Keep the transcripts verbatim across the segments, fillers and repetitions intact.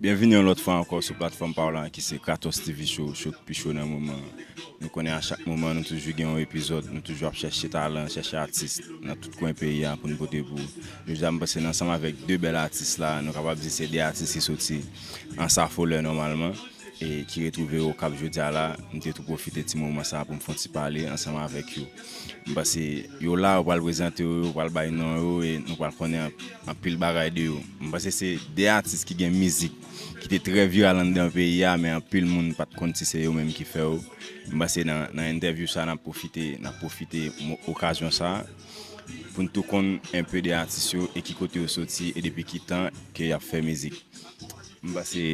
Byenvini yon lòt fwa ankò sou platfòm pa w la ki se Kratos T V Show, show k pi cho nan moman. Nou konnen a chak moman nou toujou gen yon epizòd, nou toujou ap chèche talan, chèche atis nan tout kwen peyi a pou n pote pou ou. Jodi a m panse n ansanm avèk de bèl atis la, nou kapab di se de atis ki soti Ansa Folè nòmalman, e ki retwouve yo Okap jodi a la. M te tou pwofite ti moman sa a pou m fè yon ti pale ansanm avèk yo. M panse yo la, yo pral prezante yo, yo pral bay non yo, e nou pral konnen anpil bagay de yo. M panse se de atis ki gen mizik ki te trè viral anndan peyi a, men anpil moun pa t konn si se yo menm ki fè yo. M panse nan, nan entèvyou sa, n ap pwofite, n ap pwofite mo-, okazyon sa pou n tou konn enpe de atis yo e ki kote yo soti e depi ki tan ke y ap fè mizik. M panse,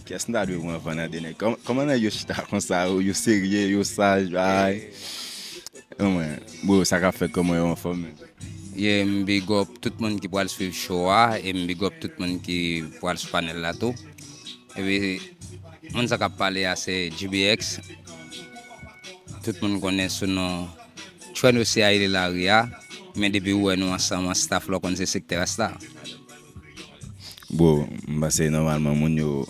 kiyès n ta dwe pran vann an de nèg? Kòm-, kòman nèg yo chita konsa, yo, yo serye, yo saj, bay. Anmwen, bro, sa k ap fèt, kòman yo anfòm menm? Yeah, m big up tout moun ki pral swiv show a, e m big up tout moun ki pral sou panèl la tou. Epi, moun sa k ap pale a se G B X. Tout moun konnen sou non Trend Osi a, li lari a, men depi ou wè nou ansanm an staff la, w konn se Sektè Rasta. Bro, m panse nòmalman moun yo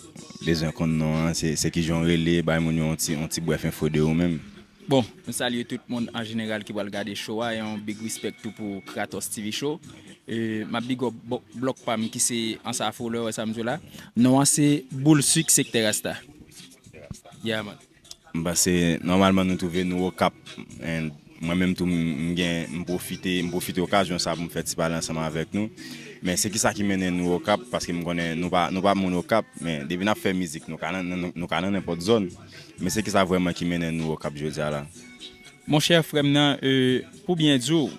bezwen konn non an, se, se kijan w rele, bay moun yo yon ti, yon ti brèf enfo de ou menm. Bon, nou salye tout moun an jeneral ki pral gade show a, e yon big respect tou pou Kratos T V Show. E, m ap big up bo-, blòk pa m ki se Ansa Folè, w wè sa m di w la. Non an se Boul Sik Sektè Rasta. Yeah, man. M panse, nòmalman, nou twouve nou Okap. And mwen menm tou, m, m gen, m pwofite, m pwofite okazyon sa pou m fè ti pale ansanm avèk nou. Men se kisa ki mennen nou Okap? Paske m konnen nou pa, nou pa moun Okap, men depi n ap fè mizik, nou ka nan, nou, nou ka nan nenpòt zòn. Men se kisa vrèman ki mennen nou Okap jodi a la? Monchè, frè m nan, e, pou byen di w,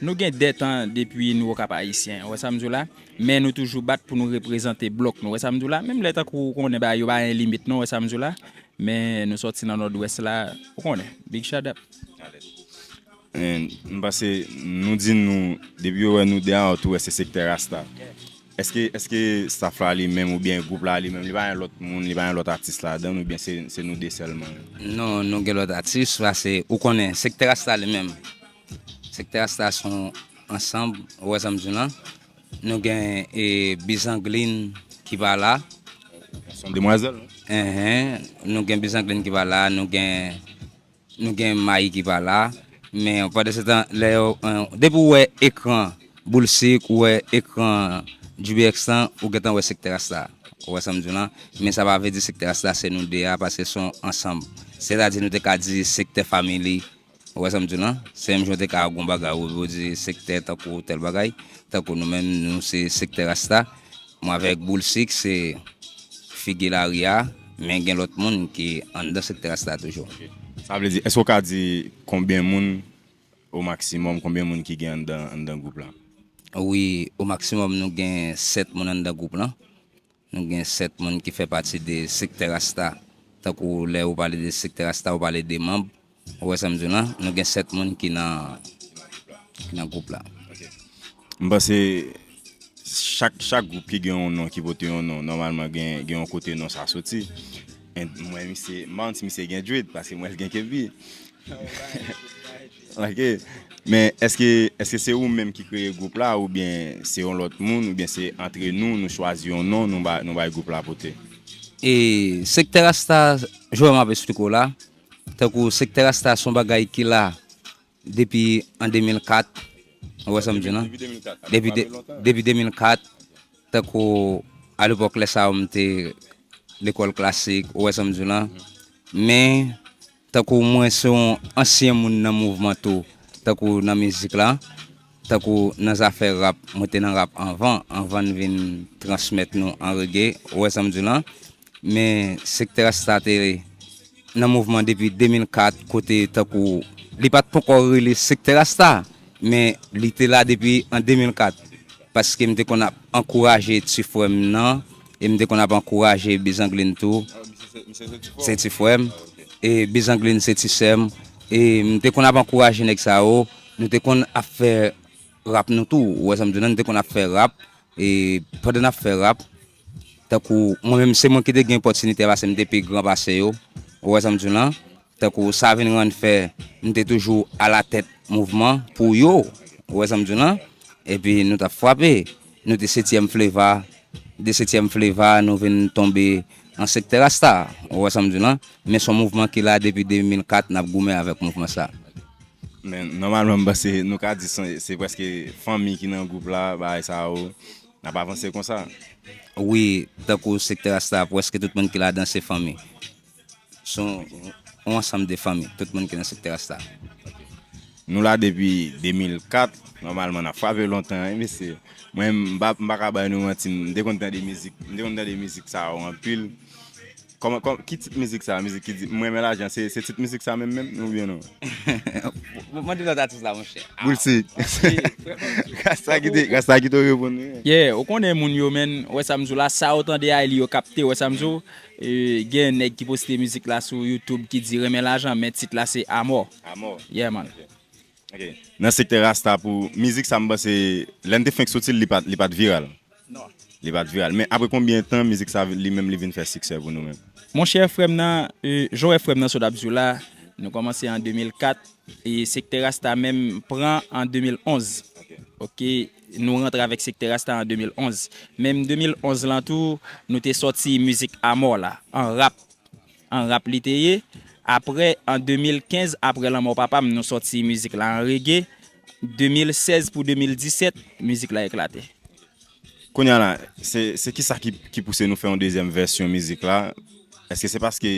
nou gen de tan depi nou Okap Ayisyen, w wè sa m di w la? Men nou toujou bat pou nou reprezante blòk nou, w wè sa m di w la? Menm lè tankou ou konnen bagay yo pa gen limit non, w wè sa m di w la? Men nou sòti nan Nòdwès la, ou konnen. Big shout up. And m panse nou di nou, depi yo wè nou de a, yo tou wè se Sektè Rasta. Èske, èske staff la li menm oubyen gwoup la li menm, li pa gen lòt moun, li pa gen lòt atis ladan l, oubyen se, se nou de sèlman? Non, nou gen lòt atis, paske ou konnen Sektè Rasta li menm. Sektè Rasta se yon ansanm, ou wè sa m di w lan? Nou gen, e, Bizanglin ki pa la. Se yon demwazèl, non? Enhen, nou gen Bizanglin ki pa la, nou gen, nou gen Mayi ki pa la. Men pandan se tan, lè yo, eh, depi w wè ekran Boul Sik, ou wè ekran G B X lan, ou gentan wè Sektè Rasta. Ou wè sa m di w lan? Men sa pa vle di Sektè Rasta se nou de a, paske se yon ansanm. Sètadi nou te ka di Sektè Family, ou wè sa m di w lan? Se menm jan w te ka gon bagay, ou, ou di sektè tankou tèl bagay, tankou nou menm, nou se Sektè Rasta. Mwen avèk Boul Sik, se figi lari a, men gen lòt moun ki anndan Sektè Rasta toujou. Sa vle di, èske w ka di konbyen moun, o maksimòm, konbyen moun ki gen anndan, anndan gwoup la? Wi, o maksimòm, nou gen sèt moun anndan gwoup lan. Nou gen sèt moun ki fè pati de Sektè Rasta. Tankou lè ou pale de Sektè Rasta, ou pale de manm. Ou wè sa m di w lan? Nou gen sèt moun ki nan, ki nan gwoup la. M panse chak, chak gwoup ki gen yon non, ki pote yon non, nòmalman gen, gen yon kote non sa soti. And mwen, misye, m pa konn si misye gen dread, paske m wè l gen kepi. Ok. Men èske, èske se ou menm ki kreye gwoup la, oubyen se yon lòt moun, oubyen se antre nou, nou chwazi yon non, nou ba, nou bay gwoup la pote? E Sektè Rasta, jan m ap esplike w la, tankou Sektè Rasta se yon bagay ki la depi an de mil kat, ou wè sa m di w lan? Depi de mil kat, depi de, depi de mil kat, tankou alepòk lè sa yo m te lekòl klasik, ou wè sa m di w lan? Men, tankou mwen se yon ansyen moun nan mouvman tou, tankou nan mizik la, tankou nan zafè rap, mwen te nan rap anvan, anvan n vin transmèt nou an reggae, ou wè sa m di w lan? Men Sektè Rasta te nan mouvman depi de mil kat, kote tankou li pa t poko rele Sektè Rasta, men li te la depi an de mil kat, paske m te konn ap ankouraje ti frè m nan, e m te konn ap ankouraje Bizanglin tou. Se ti frè m. E Bizanglin se ti sè m. E m te konn ap ankouraje nèg sa yo. Nou te konn ap fè rap nou tou. Ou wè sa m di w lan, nou te konn ap fè rap. E pandan n ap fè rap, tankou mwen menm, se mwen ki te gen opòtinite a, paske m te pi gran pase yo. Ou wè sa m di w lan? Tankou sa vin rann fè, m te toujou alatèt mouvman pou yo. Ou wè sa m di w lan? Epi nou t ap frape. Nou te setyèm Fleva, de setyèm Fleva, nou vin tonbe an sektè Rasta. Ou wè sa m di w lan? Men se yon mouvman ki la depi de mil kat, n ap goumen avèk mouvman sa. Men nòmalman, m panse nou ka di se, se prèske fanmi ki nan gwoup la, bagay sa yo, n ap avanse konsa. Wi, tankou sektè Rasta, prèske tout moun ki ladan se fanmi. Se yon, yon ansanm de fanmi, tout moun ki nan sektè Rasta. Nou la depi de mil kat, nòmalman n ap frape lontan, wi, mesye. Mwen, m pa, m pa ka bay nou manti, m te konn tande mizik, m te konn tande mizik sa yo anpil. Kòman, kòman, ki tit mizik sa? Mizik ki di, "M renmen lajan", se, se tit mizik sa menm, menm, oubyen non? Mande lòt atis la, monchè. Boulsik. Rasta ki te, Rasta ki te reponn, wi. Yeah, ou konnen moun yo, men, wè sa m di w la, sa yo tande a, li yo kapte, wè sa m di w. E, gen nèg ki poste mizik la sou YouTube ki di renmen lajan, men tit la se Amò. Amò. Yeah, man. Ok. Nan sektè Rasta pou mizik sa, m panse, lè n te fenk soti l, li pa t, li pa t viral. Non. Li pa t viral. Men apre konbyen tan mizik sa li menm li vin fè siksè pou nou menm? Monchè, frè m nan, e, jan w wè frè m nan sa w t ap di w la, nou kòmanse an de mil kat, e sektè Rasta menm pran an de mil onz. Ok. Ok, nou rantre avèk sektè Rasta an de mil onz. Menm de mil onz lan tou, nou te sòti mizik Amò la, an rap. An rap li te ye. Apre, an de mil kenz, apre lanmò papa m, nou sòti mizik la an rege. De mil sèz pou de mil disèt, mizik la eklate. Kounye a la, se, se kisa ki, ki pouse nou fè yon dezyèm vèsyon mizik la? Èske se paske,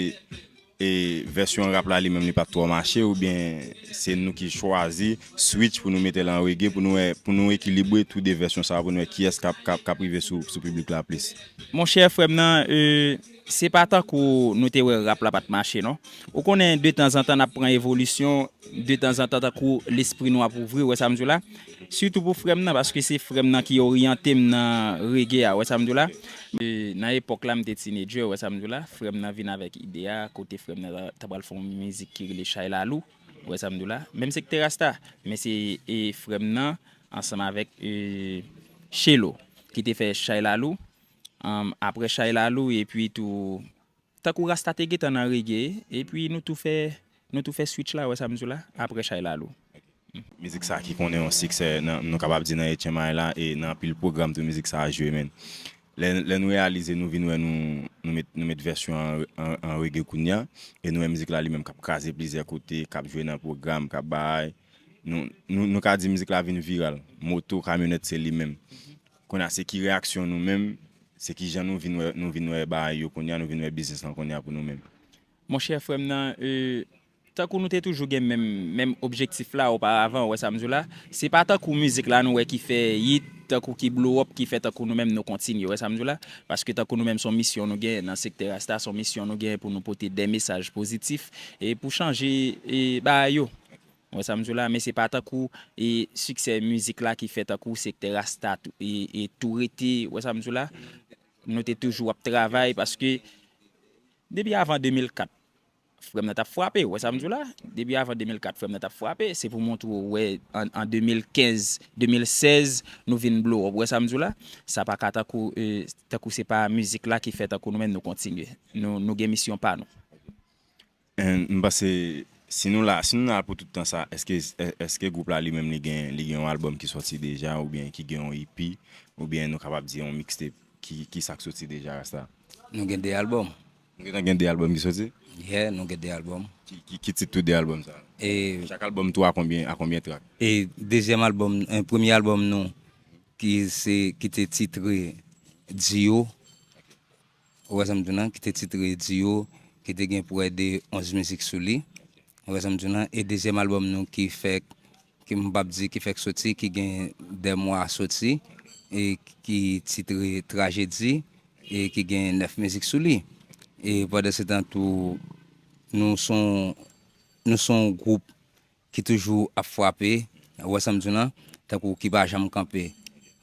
e, vèsyon rap la li menm li pa t twò mache, oubyen se nou ki chwazi switch pou nou mete l an rege, pou nou wè, pou nou ekilibre tou de vèsyon sa yo, pou nou wè kiyès k ap, k ap, k ap rive sou, sou piblik la plis? Monchè, frè m nan, e, se pa tankou nou te wè rap la pa t mache, non. Ou konnen, de tanzantan, n ap pran evolisyon, de tanzantan, tankou lespri nou ap ouvri, ou wè sa m di w la. Sitou pou frè m nan, paske se frè m nan ki oryante m nan rege a, ou wè sa m di w la. E, nan epòk la, m te teenager, ou wè sa m di w la. Frè m nan vin avèk ide a, kote frè m nan ta, ta pral fè yon mizik ki rele Chay Lalou, ou wè sa m di w la. Menm sektè Rasta, men se, e, frè m nan, ansanm avèk, e, Chelo, ki te fè Chay Lalou. Anm, apre Chay Lalou, epi tou, tankou Rasta te gentan nan rege, epi nou tou fè, nou tou fè switch la, wè sa m di w la, apre Chay Lalou. Mizik sa ki konnen yon siksè, nan, nou kapab di nan Etyen May la, e nan anpil pwogram tou mizik sa a jwe, men. Lè, lè nou reyalize, nou vin wè nou, nou met, nou met vèsyon an, an, an rege kounye a, e nou wè mizik la li menm k ap kraze plizyè kote, k ap jwe nan pwogram, k ap bay. Nou, nou, nou ka di mizik la vin viral. Moto, kamyonèt, se li menm. Kounye a, se ki reyaksyon nou menm, se ki jan nou vin wè, nou vin wè bagay yo kounye a, nou vin wè biznis lan kounye a pou nou menm. Monchè, frè m nan, e, tankou nou te toujou gen menm, menm objektif la oparavan, ou wè sa m di w la, se pa tankou mizik la nou wè ki fè hit, tankou ki blow up, ki fè tankou nou menm nou kontinye, ou wè sa m di w la, paske tankou nou menm se yon misyon nou gen nan sektè Rasta, se yon misyon nou gen pou nou pote de mesaj pozitif, e pou chanje, e, bagay yo. Ou wè sa m di w la, men se pa tankou, e, siksè mizik la ki fè tankou sektè Rasta tou, e, e tou rete, ou wè sa m di w la, nou te toujou ap travay, paske depi avan de mil kat, frè m nan t ap frape, ou wè sa m di w la, depi avan de mil kat, frè m nan t ap frape, se pou montre w, wè, an, an de mil kenz, de mil sèz, nou vin blow up, ou wè sa m di w la, sa pa ka tankou, e, tankou se pa mizik la ki fè tankou nou menm nou kontinye, nou, nou gen misyon pa nou. And m panse, si nou la, si nou la pou tout tan sa, èske, è-, èske gwoup la li menm li gen, li gen yon albòm ki sòti deja, oubyen ki gen yon E P, oubyen nou kapab di yon mixtape? Ki, ki sa k sòti deja, Rasta? Nou gen de albòm. Nou gentan gen de albòm ki sòti? Yeah, nou gen de albòm. Ki, ki, ki tit tou de albòm sa? E chak albòm tou a konbyen, a konbyen track? E dezyèm albòm, e, premye albòm nou, ki se, ki te titre Dio, ou wè sa m di w lan, ki te titre Dio, ki te gen prè de onz mizik sou li. Ou wè sa m di w lan, e dezyèm albòm nou ki fèk, ki m p ap di ki fèk soti, ki gen de mwa soti, e ki titre Trajedi, e ki gen nèf mizik sou li. E pandan se tan tou, nou se yon, nou se yon gwoup ki toujou ap frape, ou wè sa m di w lan, tankou ki pa janm kanpe,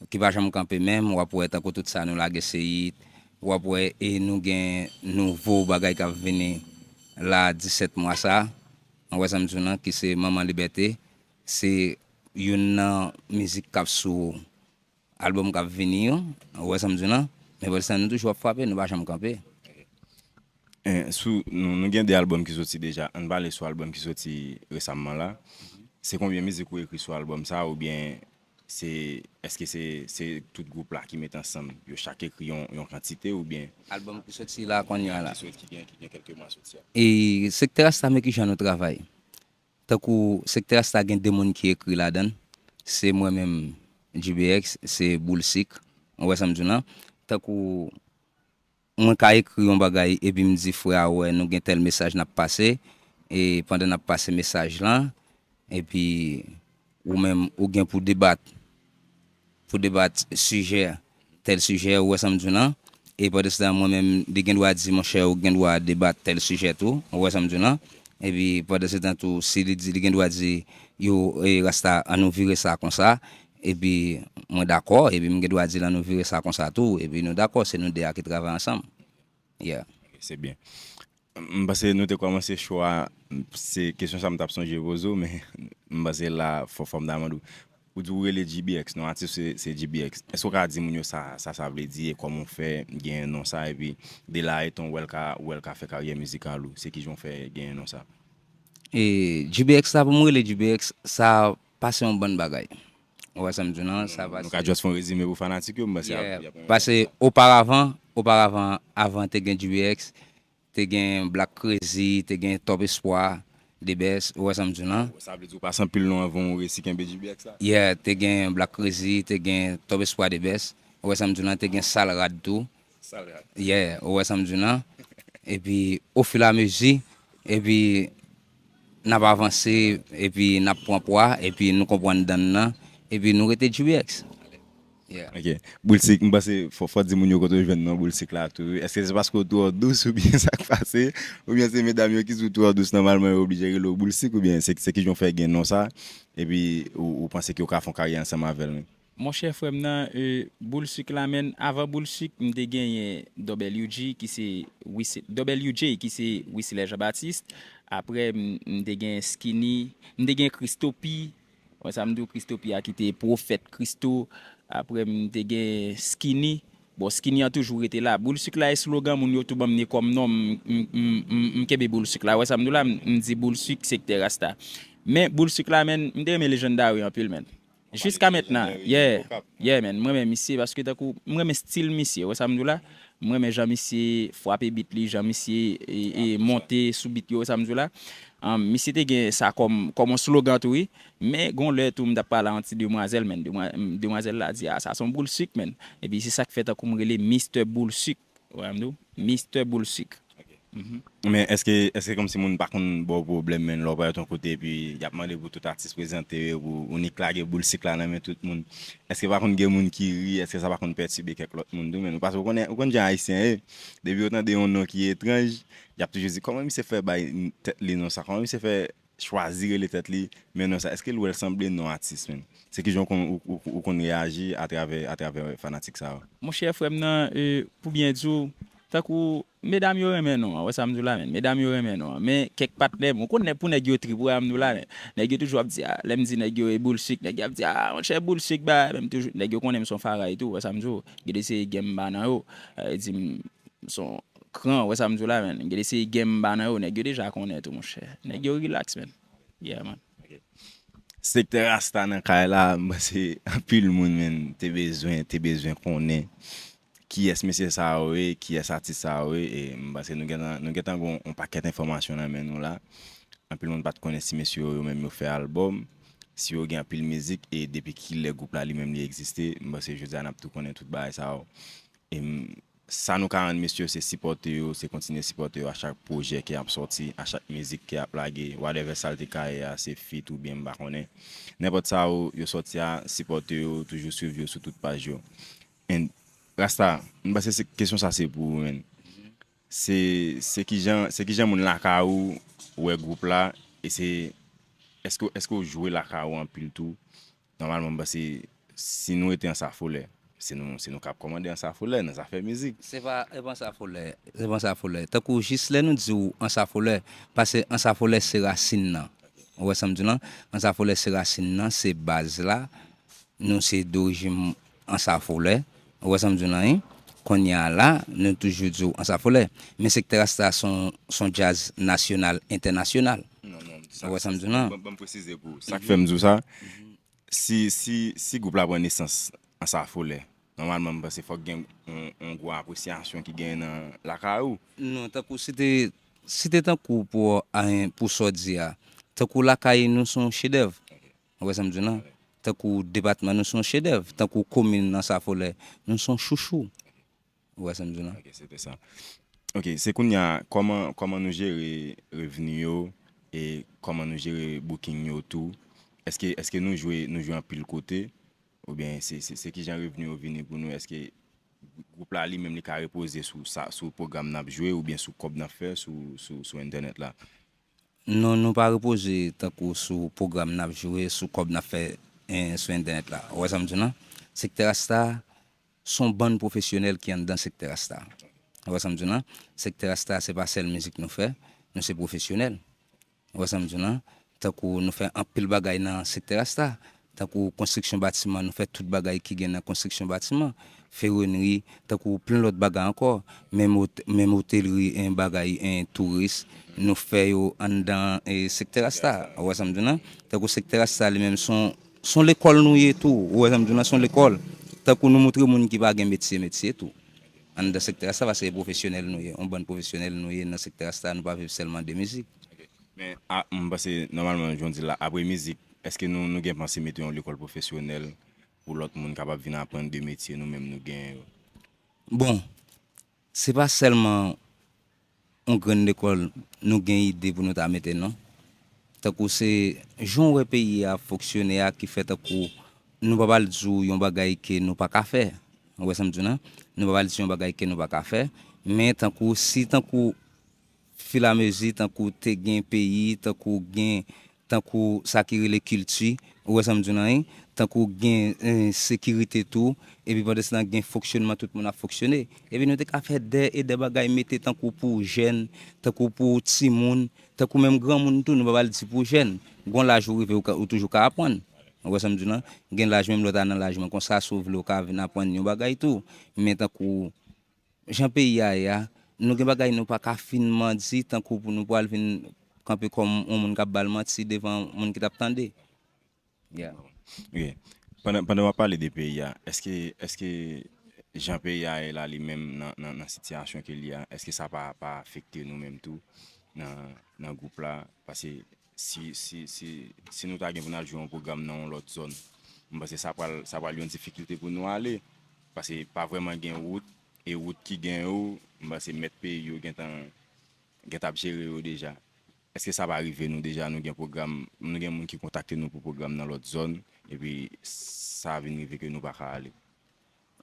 ki pa janm kanpe menm, w ap wè tankou tout sa nou lage se hit, w ap wè e nou gen nouvo bagay k ap vini la disèt mwa sa, ou wè sa m di w lan, ki se Manman Libète, se youn nan mizik k ap sou albòm k ap vini yo, ou wè sa m di w lan, men pandan se tan nou toujou ap frape, nou pa janm kanpe. Eh, sou, nou, nou gen de albòm ki soti deja. Ann pale sou albòm ki soti resamman la. Se konbyen mizik ou ekri sou albòm sa, oubyen Se, èske se, se tout gwoup la ki met ansanm, yo chak ekri yon, yon kantite oubyen? Albòm ki soti la kounye a la. Ki soti, ki gen, ki gen kèlke mwa soti a. E sektè Rasta, men ki jan nou travay. Tankou sektè Rasta gen de moun ki ekri ladan l. Se mwen menm, G B X, se Boul Sik. Ou wè sa m di w lan? Tankou mwen ka ekri yon bagay epi m di frè a wè nou gen tèl mesaj n ap pase, e pandan n ap pase mesaj lan, epi ou menm ou gen pou debat, pou debat sijè, tèl sijè, ou wè sa m di w lan, e pandan se tan mwen menm li gen dwa di monchè ou gen dwa debat tèl sijè tou, ou wè sa m di w lan, epi pandan se tan tou si li di li gen dwa di yo e rasta ann nou vire sa konsa, epi mwen dakò, epi m gen dwa di l ann nou vire sa konsa tou, epi nou dakò, se nou de a ki travay ansanm. Yeah. Se byen. M panse nou te kòmanse cho a, se kesyon sa m t ap sonje poze w, men m panse la fò fò m ta mande w. Ou di w rele G B X, non atis ou se, se G B X. Èske w ka di moun yo sa sa sa vle di e kòman w fè genyen non sa epi de la etan w wè l ka, w wè l ka fè karyè mizikal ou, se kijan w fè genyen non sa? E G B X la pou m rele G B X, sa pase yon bann bagay. Ou wè sa m di w lan, sa pase. Nou ka just fè yon rezime pou fanatik yo, m panse y ap, y ap renmen. Pase oparavan, oparavan, avan te gen G B X, te gen Black Crazy, te gen Top Espoir, The Best, ou wè sa m di w lan. Sa vle di ou pase anpil non anvan w resi kenbe G B X la? Yeah, te gen Black Crazy, te gen Top Espoir, The Best, ou wè sa m di w lan, te gen Sal Rad tou. Sal Rad. Yeah, ou wè sa m di w lan. Epi, ofilamezi, epi n ap avanse, epi n ap pran pwa, epi nou konprann dan n nan, epi nou rete G B X. Yeah. Ok. Boulsik, m panse fò, fò di moun yo kote w jwenn non Boulsik la tou wi. Èske se paske w twò dous oubyen sa k pase? Oubyen se medam yo ki di w twò dous nòmalman yo oblije rele w Boulsik oubyen se, se kijan w fè gen non sa? Epi ou, ou panse ke w ka fè yon karyè ansanm avè l wi? Monchè frè m nan, e, Boulsik la menn, avan Boulsik m te genyen W G ki se Wis, W J ki se Wislè Jean Baptiste, apre m, m te gen Skinny, m te gen Christo P, Wè sa m di w, Christo P a ki te pwofèt Christo. Apre m te gen Skinny. Bon, Skinny an toujou rete la. Boul Sik la e slogan moun yo tou ban m li kòm non. M, m, m, m, m kenbe Boul Sik la. Wè sa m di w la, m, m di Boul Sik, sektè Rasta. Men Boul Sik la, menn, m te renmen Legendary anpil, menn. Jiska mentnan, yeah, yeah, menn. M renmen misye paske tankou, m renmen stil misye. Wè sa m di w la? M renmen jan misye frape beat li, jan misye e, e, monte sou beat yo, sa m di w la. Ann, misye te gen sa kòm, kòm yon slogan tou wi. Men gon lè tou m t ap pale a yon ti demwazèl, menn. Demwa, demwazèl la di, a, sa se yon boul sik, menn. Epi se sa k fè tankou m rele Mister Boul Sik. Ou wè m di w? Mister Boul Sik. Men èske, èske kòmsi moun pa konn ba w pwoblèm, menn, lè w parèt yon kote epi y ap mande pou tout atis prezante yo, epi w nik lage boul sik la nan men tout moun? Èske pa konn gen moun ki ri? Èske sa pa konn pètibe kèk lòt moun tou, menn? Paske ou konnen, ou konn jan ayisyen ye. Depi yo tande yon non ki etranj, y ap toujou di, kòman misye fè bay tèt li non sa? Kòman misye fè chwazi rele tèt li men non sa? Èske l wè l sanble non atis, menn? Se kijan ou konn, ou, ou, ou konn reyaji atravè, atravè fanatik sa yo? Monchè, frè m nan, e, pou byen di w, tankou medam yo renmen non an, wè sa m di w la, menn. Medam yo renmen non an. Men kèk patnè m, ou konn nèg, pou nèg yo trip, wè sa m di w la, menn. Nèg yo toujou ap di, a, lè m di nèg yo e boul sik, nèg yo ap di, a, monchè, boul sik, ba, men m toujou, nèg yo konnen m se yon faray tou, wè sa m di w. Gen de se gen m ba nan yo, e, di m, m se yon kran, wè sa m di w la, menn. Gen de se gen m ba nan yo, nèg yo deja konnen tou, monchè. Nèg yo rilaks, menn. Yeah, man. Sektè Rasta nan kay la, m panse anpil moun, menn, te bezwen, te bezwen konnen kiyès mesye sa yo ye, kiyès atis sa yo ye, e m panse nou gentan, nou gentan gen yon pakèt enfòmasyon nan men nou la. Anpil moun pa t konnen si mesye yo, yo menm yo fè albòm, si yo gen anpil mizik, e depi kilè gwoup la li menm li egziste. M panse jodi a n ap tou konnen tout bagay sa yo. E m, sa nou ka rann mesye yo, se sipòte yo, se kontinye sipòte yo a chak pwojè ke y ap sòti, a chak mizik ke y ap lage, whatever sa l te ka ye a, se feat oubyen m pa konnen. Nenpòt sa yo, yo sòti a, sipòte yo, toujou swiv yo sou tout paj yo. And Rasta, m panse se, kesyon sa se pou ou, menn. Se, se kijan, se kijan moun lakay ou wè gwoup la, e se, èske, èske w jwe lakay ou anpil tou? Nòmalman, m panse si nou rete Ansafolè, se nou, se nou k ap kòmande Ansafolè nan zafè mizik. Se pa, e pa Ansafolè, e pa Ansafolè. Tankou jis lè nou di w Ansafolè, paske Ansafolè se rasin nan. Ou wè sa m di w lan? Ansafolè se rasin nan, se baz la. Nou se dorijin Ansafolè. Ou wè sa m di w lan, wi? Kounye a la, nou toujou di w Ansafolè. Men sektè Rasta se yon, se yon djaz nasyonal, entènasyonal. Non, non, sa, ou wè sa m di w lan? Ban, ban m presize pou ou. Sa k fè m di w sa, Si, si, si gwoup la pran nesans Ansafolè, nòmalman, m panse fòk gen yon, yon gwo apresyasyon ki genyen nan lakay ou. Non, tankou si te, si te tankou pou, pou sa w di a, tankou lakay nou se yon chedèv. Ou wè sa m di w lan? Tankou depatman nou se yon chedèv. Tankou komin Ansafolè, nou se yon chouchou. Ou wè sa m di w lan? Ok, se te sa. Ok, se kounye a, kòman, kòman nou jere revni yo e kòman nou jere booking yo tou? Èske, èske nou jwe, nou jwe anpil kote? Oubyen se, se, se kijan revni yo vini pou nou? Èske gwoup la li menm li ka repoze sou sa, sou pwogram n ap jwe oubyen sou kòb n ap fè sou, sou, sou entènèt la? Non, nou pa repoze tankou sou pwogram n ap jwe, sou kòb n ap fè en, sou entènèt la. Ou wè sa m di w lan? Sektè Rasta, se yon bann pwofesyonèl ki anndan sektè Rasta. Ou wè sa m di w lan? Sektè Rasta, se pa sèl mizik nou fè, nou se pwofesyonèl. Ou wè sa m di w lan? Tankou nou fè anpil bagay nan sektè Rasta. Tankou konstriksyon batiman, nou fè tout bagay ki gen nan konstriksyon batiman. Feronri, tankou plen lòt bagay ankò. Menm, menm otelri, en bagay, en touris, nou fè yo anndan e, sektè Rasta. Ou wè sa m di w lan? Tankou sektè Rasta li menm, se yon lekòl nou ye tou. Ou wè sa m di w lan? Se yon lekòl. Tankou nou montre moun ki pa gen metye, metye tou. Anndan sektè Rasta, paske se pwofesyonèl nou ye. Yon bann pwofesyonèl nou ye nan sektè Rasta, nou pa viv sèlman de mizik. Men, a, m panse, nòmalman, jan w di l la, apre mizik, èske nou, nou gen panse mete yon lekòl pwofesyonèl pou lòt moun kapab vin aprann de metye nou menm nou genyen yo? Bon, se pa sèlman yon grenn lekòl nou gen ide pou nou ta mete, non. Tankou se jan w wè peyi a ap fonksyone a ki fè tankou nou pa pral di w yon bagay ke nou pa ka fè. Ou wè sa m di w lan? Nou pa pral di yon bagay ke nou pa ka fè. Men tankou si tankou filamezi, tankou te gen peyi, tankou gen, tankou sa ki rele kilti, ou wè sa m di w lan wi, tankou gen eh, sekirite tou, epi pandan se tan gen fonksyonman tout moun ap fonksyone. Epi nou te ka fè dè e dè bagay mete tankou pou jèn, tankou pou timoun, tankou menm granmoun tou, nou pa pral di pou jèn. Gon laj ou rive ou, ka, ou toujou ka aprann. Ou wè sa m di w lan? Gen laj menm lè w ta nan laj mwen konsa, si w vle w ka vin aprann yon bagay tou. Men tankou jan peyi a ye a, nou gen bagay nou pa ka fin mandi tankou pou nou pral vin kanpe kòm yon moun k ap ba l manti devan moun ki t ap tande. Yeah. Ok. Pandan, pandan w ap pale de peyi a, èske, èske jan peyi a ye la li menm nan, nan, nan sitiyasyon ke l ye a, èske sa pa, pa afekte nou menm tou nan, nan gwoup la? Paske si, si, si, si nou ta gen pou n al jwe yon pwogram nan yon lòt zòn, m panse sa pral, sa pral yon difikilte pou nou ale. Paske pa vrèman gen wout, e wout ki gen yo, m panse mèt peyi yo gentan, gentan ap jere yo deja. Èske sa pa rive nou deja, nou gen pwogram, nou gen moun ki kontakte nou pou pwogram nan lòt zòn, epi sa vin rive ke nou pa ka ale?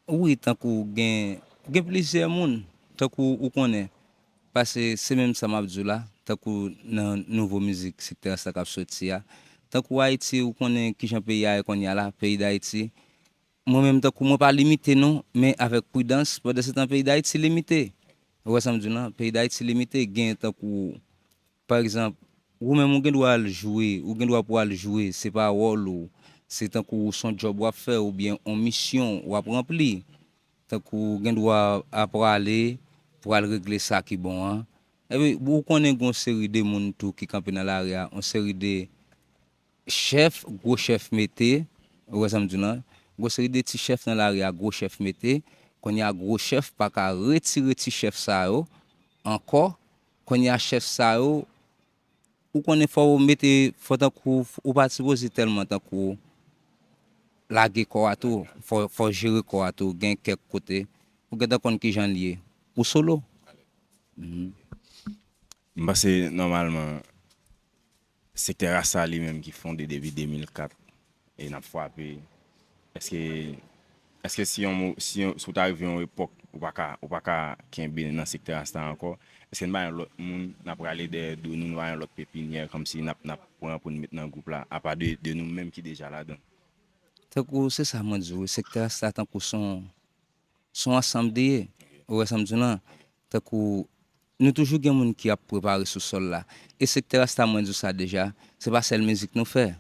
Wi, tankou gen, gen plizyè moun, tankou ou konnen, paske se menm sa m ap di w la, tankou nan nouvo mizik sektè sa k ap soti a, tankou Ayiti, ou konnen kijan peyi a ye kounye a la, peyi Dayiti, mwen menm tankou mwen pa limite non, men avèk pridans, pandan se tan peyi Dayiti limite. Ou wè sa m di w lan? Peyi Dayiti limite, gen tankou pa egzanp, ou menm ou gen dwa al jwe, ou gen dwa pou al jwe, se pa wòl ou, se tankou se yon djòb w ap fè oubyen yon misyon w ap ranpli. Tankou ou gen dwa a prale pou al regle sa ki bon an. Epi ou konnen gen yon seri de moun tou ki kanpe nan lari a, yon seri de chèf, gwo chèf mete, ou wè sa m di w lan, gwo seri de ti chèf nan lari a, gwo chèf mete, kounye a gwo chèf pa ka retire ti chèf sa yo ankò, kounye a chèf sa yo, ou konnen fò w mete, fò tankou, ou pa sipoze tèlman tankou lage kò a tou, fò, fò w jere kò a tou, gen kèk kote, ou gentan konn kijan l ye, ou solo. M panse nòmalman sektè Rasta li menm ki fonde depi de mil kat e n ap frape, èske, èske si yon mo, si yon, si w ta rive yon epòk ou pa ka, ou pa ka kenbe nan sektè Rasta ankò, èske n pa yon lòt moun, n ap rale dèyè do nou, n pa yon lòt pepinyè kòmsi n ap, n ap pran pou n met nan gwoup la, apa de, de nou menm ki deja ladan? Tankou se sa mwen di w, sektè Rasta tankou se yon se yon ansanm de ye. Ou wè sa m di w lan? Tankou nou toujou gen moun ki ap prepare sou sòl la. E sektè Rasta mwen di w sa deja, se pa sèl mizik nou fè.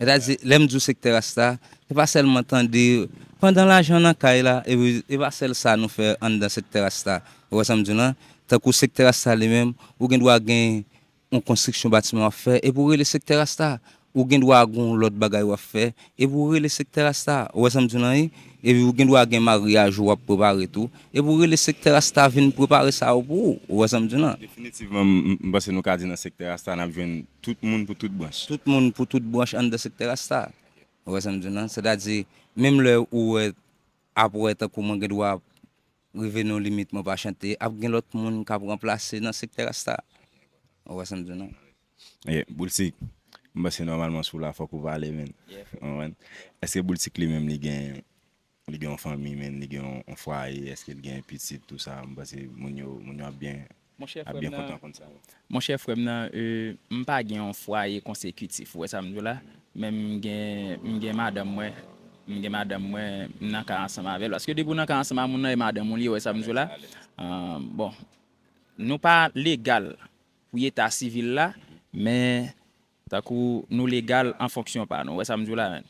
Sètadi lè m di w sektè Rasta, se pa sèlman tande pandan lajan nan kay la, e, e pa sèl sa nou fè anndan sektè Rasta. Ou wè sa m di w lan? Tankou sektè Rasta li menm, ou gen dwa gen yon konstriksyon batiman w ap fè, epi w rele sektè Rasta. ou gen dwa gen yon lòt bagay w ap fè, epi w rele sektè rasta, ou wè sa m di w lan wi, epi w gen dwa gen maryaj ou w ap prepare tou, epi w rele sektè rasta vin prepare sa yo pou ou, ou wè sa m di w lan. Definitivman, m, m panse nou ka di nan sektè rasta, n ap jwenn tout moun pou tout branch. Tout moun pou tout branch anndan sektè rasta. Ou wè sa m di w lan? Sètadi, menm lè ou wè apre tankou mwen gen dwa rive nan yon limit mwen pa chante, ap gen lòt moun k ap ranplase nan sektè rasta. Ou wè sa m di w lan? E, Boulsik, m panse nòmalman sou la fòk ou pale, menn. Ou konprann? Èske Boulsik li menm li gen, li gen yon fanmi, menn, li gen yon, yon fwaye, èske li gen pitit, tou sa? M panse moun yo, moun yo ap byen, ap byen kontan konn sa. Monchè frè m nan, e, m pa gen yon fwaye konsekitif, ou wè sa m di w la? Men m gen, m gen madanm mwen, m gen madanm mwen, m nan kay ansanm avè l. Paske depi w nan kay ansanm ak moun nan, e madanm ou li ye, ou wè sa m di w la? Ah, bon, nou pa legal pou eta sivil la, men tankou nou legal an fonksyon pa nou. Ou wè sa m di w la, menn?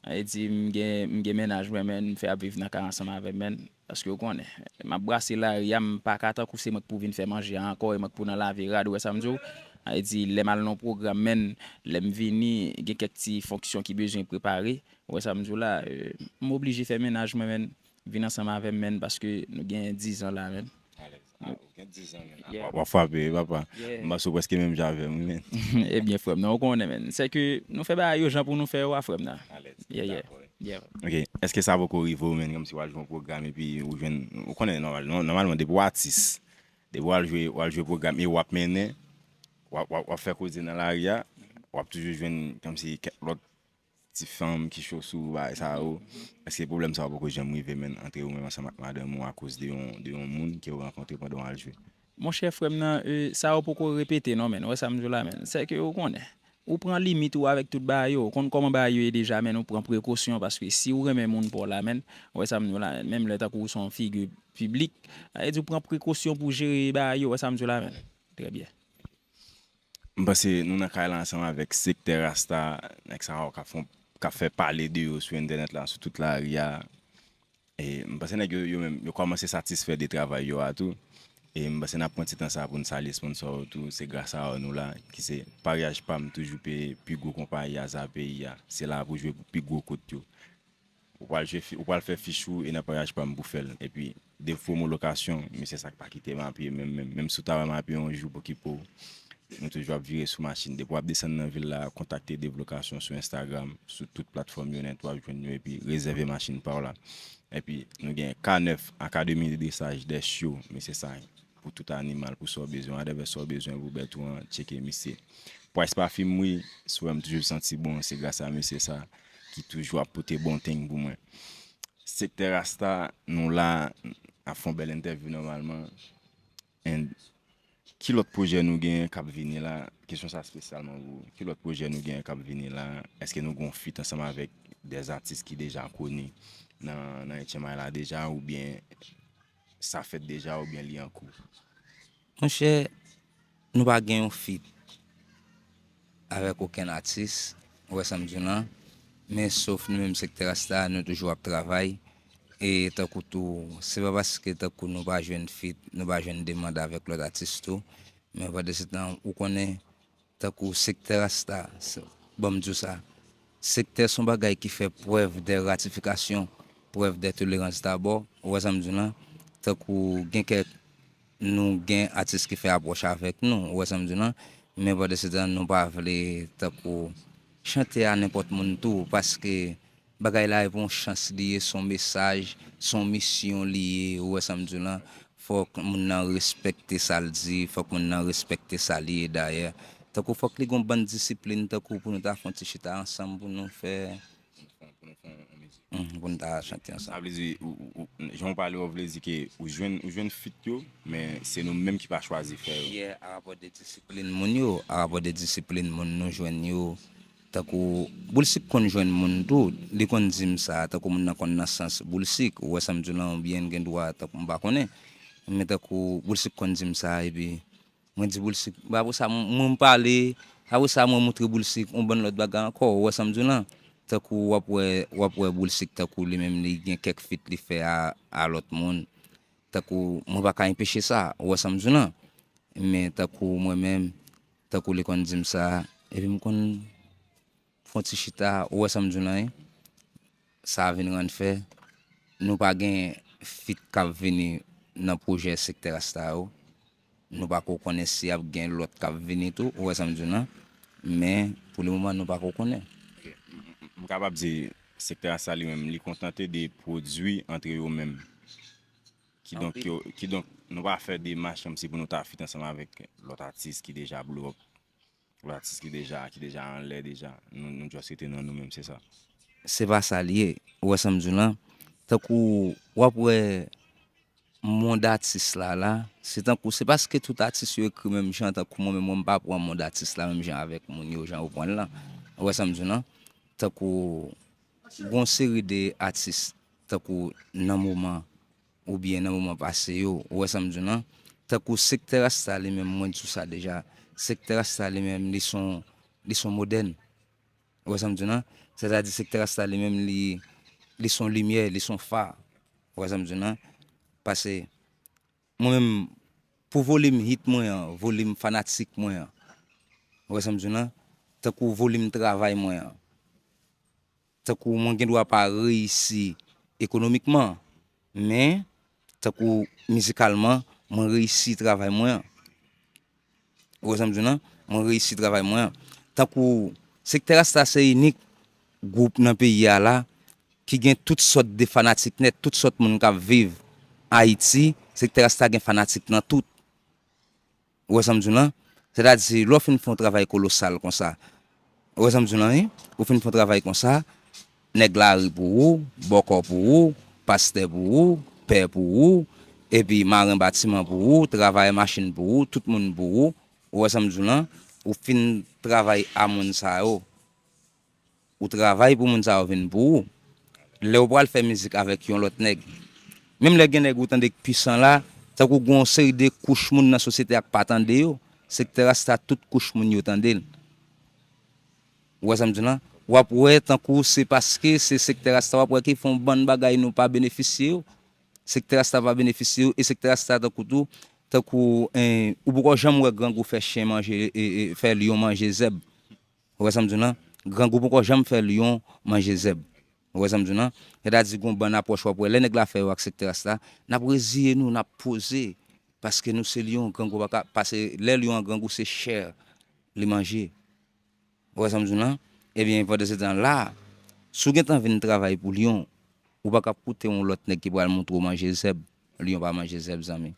Sa vle di, m gen, m gen mennaj mwen, menn, m fè ap viv nan kay ansanm avè m, menn. Paske w konnen, m ap brase lari a, m pa ka tankou se mwen k pou vin fè manje a ankò, e mwen k pou nan lave rad, ou wè sa m di w? Sa vle di, lè m al nan yon pwogram, menn, lè m vini, gen kèk ti fonksyon ki bezwen prepare, ou wè sa m di w la, e, m oblije fè mennaj mwen, menn, vin ansanm avè m, menn, paske nou gen dizan la, menn. Alèz. Ah, ou gen dizan, menn. Yeah. W ap, w ap frape, papa. Yeah. M panse w prèske menm jan avè m, wi, menn. Ebyen, frè m, non, ou konnen, menn. Sèke nou fè bagay yo jan pou nou fè yo a, frè m nan. Alèz. Yeah, yeah. Dakò. Yeah. Ok, èske sa poko rive w, menn, kòmsi w al jwe yon pwogram epi ou jwenn, ou konnen nòmal, nò-, nòmalman, depi w atis, depi w al jwe, w al jwe pwogram e w ap mennen, w ap, w ap, w ap fè koze nan lari a, w ap toujou jwenn kòmsi kèk lòt ti fanm ki cho sou ou, bagay sa yo. Èske pwoblèm sa yo poko janm rive, menn, antre ou menm ansanm ak madanm ou akoz de yon, de yon moun ke w rankontre pandan w al jwe? Monchè frè m nan, e, sa yo poko repete non, menn. Ou wè sa m di w la, menn? Sèke ou konnen. Ou pran limit ou avèk tout bagay yo. Ou konn kòman bagay yo ye deja, menn, ou pran prekosyon, paske si ou renmen moun pa w la, menn, ou wè sa m di w la, menn, menm lè tankou ou se yon figi piblik, sa vle di ou pran prekosyon pou jere bagay yo, ou wè sa m di w la, menn. Trè byen. M panse nou nan kay la ansanm avèk sektè rasta, nèg sa yo k ap fè, k ap fè pale de yo sou entènèt la, sou tout lari a. E m panse nèg yo, yo menm, yo kòmanse satisfè de travay yo a tou. E m panse n ap pran ti tan sa pou n salye sponsò yo tou. Se gras a yo nou la, ki se Paryaj Pam, toujou peye pi gwo konpayi a, sa peyi a. Se la pou jwe pou pi gwo kont yo. Ou pral jwe fi-, ou pral fè fich ou e nan Paryaj Pam pou fè l. Epi, de pwomo lokasyon, misye sa k pa kite m a pye, menm, menm, menm si w ta wè m a pye yon jou pou okipe w. Nou toujou ap vire sou machin. Depi w ap desann nan vil la, kontakte Dev Lokasyon sou Instagram, sou tout platfòm yo nèt, w ap jwenn yo epi rezève machin pa w la. Epi, nou gen K nèf, Akademi de Dresaj, Dèch yo, misye sa pou tout animal, pou sa w bezwen, whatever sa w bezwen pou bèt ou an, tcheke misye. Price Parfumry, si w wè m toujou santi bon, se gras a mesye sa ki toujou ap pote bon thing pou mwen. Sektè Rasta, nou la, ap fè yon bèl entèvyou nòmalman. And ki lòt pwojè nou genyen k ap vini la? Kesyon sa espesyalman pou ou. Ki lòt pwojè nou genyen k ap vini la? Èske nou gen yon feat ansanm avèk dè atis ki deja koni nan, nan H M I la deja, oubyen sa fèt deja, oubyen li an kou? Monchè, nou pa gen yon feat avèk okenn atis, ou wè sa m di w lan, men sof nou menm sektè Rasta, nou toujou ap travay, e tankou tou, se pa paske tankou nou pa jwenn feat, nou pa jwenn demann avèk lòt atis tou, men pandansetan, ou konnen, tankou sektè Rasta, se, ban m di w sa, sektè se yon bagay ki fè prèv de ratifikasyon, prèv de tolerans dabò, ou wè sa m di w lan, tankou gen kèk nou gen atis ki fè apwòch avèk nou, ou wè sa m di w lan, men pandansetan nou pa vle tankou chante a nenpòt moun tou, paske bagay la e pa yon chans li ye, se yon mesaj, se yon misyon li ye, ou wè sa m di w lan, fòk moun nan respekte sa l di, fòk moun nan respekte sa li ye dayè, tankou fòk li gen yon bann disiplin tankou pou nou ta fè yon ti chita ansanm pou nou fè pou nou fè yon, yon mizik. Mhm, pou nou ta chante ansanm. Sa vle di, ou, ou, ou, jan w pale, w vle di ke ou jwenn, ou jwenn feat yo, men se nou menm ki pa chwazi fè yo. Yeah, a rapò de disiplin moun yo, a rapò de disiplin moun nou jwenn yo, tankou Boulsik konn jwenn moun tou, li konn di m sa, tankou moun nan konn nan sans Boulsik, ou wè sa m di w lan, oubyen gen dwa, tankou m pa konnen, men tankou Boulsik konn di m sa, epi mwen di Boulsik, apre sa, mwen, mwen pale, apre sa, mwen moutre Boulsik yon bann lòt bagay ankò, ou wè sa m di w lan? Tankou w ap wè, w ap wè Boulsik, tankou li menm, li gen kèk feat li fè a, a lòt moun. Tankou, mwen pa ka enpeche sa, ou wè sa m di w lan? Men tankou mwen menm, tankou li konn di m sa, epi m konn fè yon ti chita, ou wè sa m di w lan, wi. Sa vin rann fè, nou pa gen feat k ap vini nan pwojè Sektè Rasta yo. Nou pako konnen si ap gen lòt k ap vini tou, ou wè sa m di w lan. Men, pou le moman, nou pako konnen. M kapab di Sektè Rasta li menm, li kontante de pwodui antre yo menm. Kidonk, yo, kidonk, nou pa fè demach kòmsi pou nou ta feat ansanm avèk lòt atis ki deja blow up. Lòt atis ki deja, ki deja anlè deja. Nou, nou just rete nan nou menm, se sa. Se pa sa l ye. Ou wè sa m di w lan? Tankou w ap wè mond atis la la, se tankou, se paske tout atis yo ekri menm jan, tankou mwen menm, mwen m pa pran mond atis la menm jan avèk moun yo, jan yo pran l lan. Ou wè sa m di w lan? Tankou, gon seri de atis, tankou nan moman, oubyen nan moman pase yo, ou wè sa m di w lan? Tankou Sektè Rasta li menm, mwen di w sa deja, Sektè Rasta li menm, li s on, li s on modèn. Ou wè sa m di w lan? Sètadi Sektè Rasta li menm, li, li s on limyè, li s on fa. Ou wè sa m di w lan? Pase, mwen menm, pou volim hit mwen an, volim fanatik mwen an, ou wè sa m di w lan? Tankou volim travay mwen an, tankou mwen gen dwa pa reyisi ekonomikman, men tankou mizikalman, mwen reyisi travay mwen an. Ou wè sa m di w lan? Mwen reyisi travay mwen an. Tankou Sektè Rasta se inik gwoup nan peyi a la ki gen tout sòt de fanatik nèt, tout sòt moun k ap viv Ayiti, Sektè Rasta gen fanatik nan tout. Ou wè sa m di w lan? Sètadi, lè w fin fè yon travay kolosal konsa, ou wè sa m di w lan, wi? Ou fin fè yon travay konsa, nèg lari pou ou, bòkò pou ou, pastè pou ou, pè pou ou, epi maren batiman pou ou, travayè machin pou ou, tout moun pou ou. Ou wè sa m di w lan? Ou fin travay a moun sa yo. Ou travay pou moun sa yo vin pou ou. Lè w pral fè mizik avèk yon lòt nèg, menm lè gen nèg ou tande k pwisan la, tankou gen yon seri de kouch moun nan sosyete a k pa tande yo, Sektè Rasta tout kouch moun yo tande l. Ou wè sa m di w lan? W ap wè tankou se paske se Sektè Rasta w ap wè ki fè yon bann bagay nou pa benefisye yo. Sektè Rasta pa benefisye yo, e Sektè Rasta tankou tou, tankou, en, ou poko janm wè grangou fè chen manje, e, e, fè lyon manje zèb. Ou wè sa m di w lan? Grangou poko janm fè lyon manje zèb. Ou wè sa m di w lan? Sètadi gon bann apwòch w ap wè lè nèg la fè yo ak Sektè Rasta, n ap reziye nou, n ap poze. Paske nou se lyon, grangou pa ka, pase lè lyon an grangou se chè li manje. Ou wè sa m di w lan? Ebyen, pandan se tan la, si w gentan vin travay pou lyon, ou pa ka ap koute yon lòt nèg ki pral montre w manje zèb. Lyon pa manje zèb, zanmi.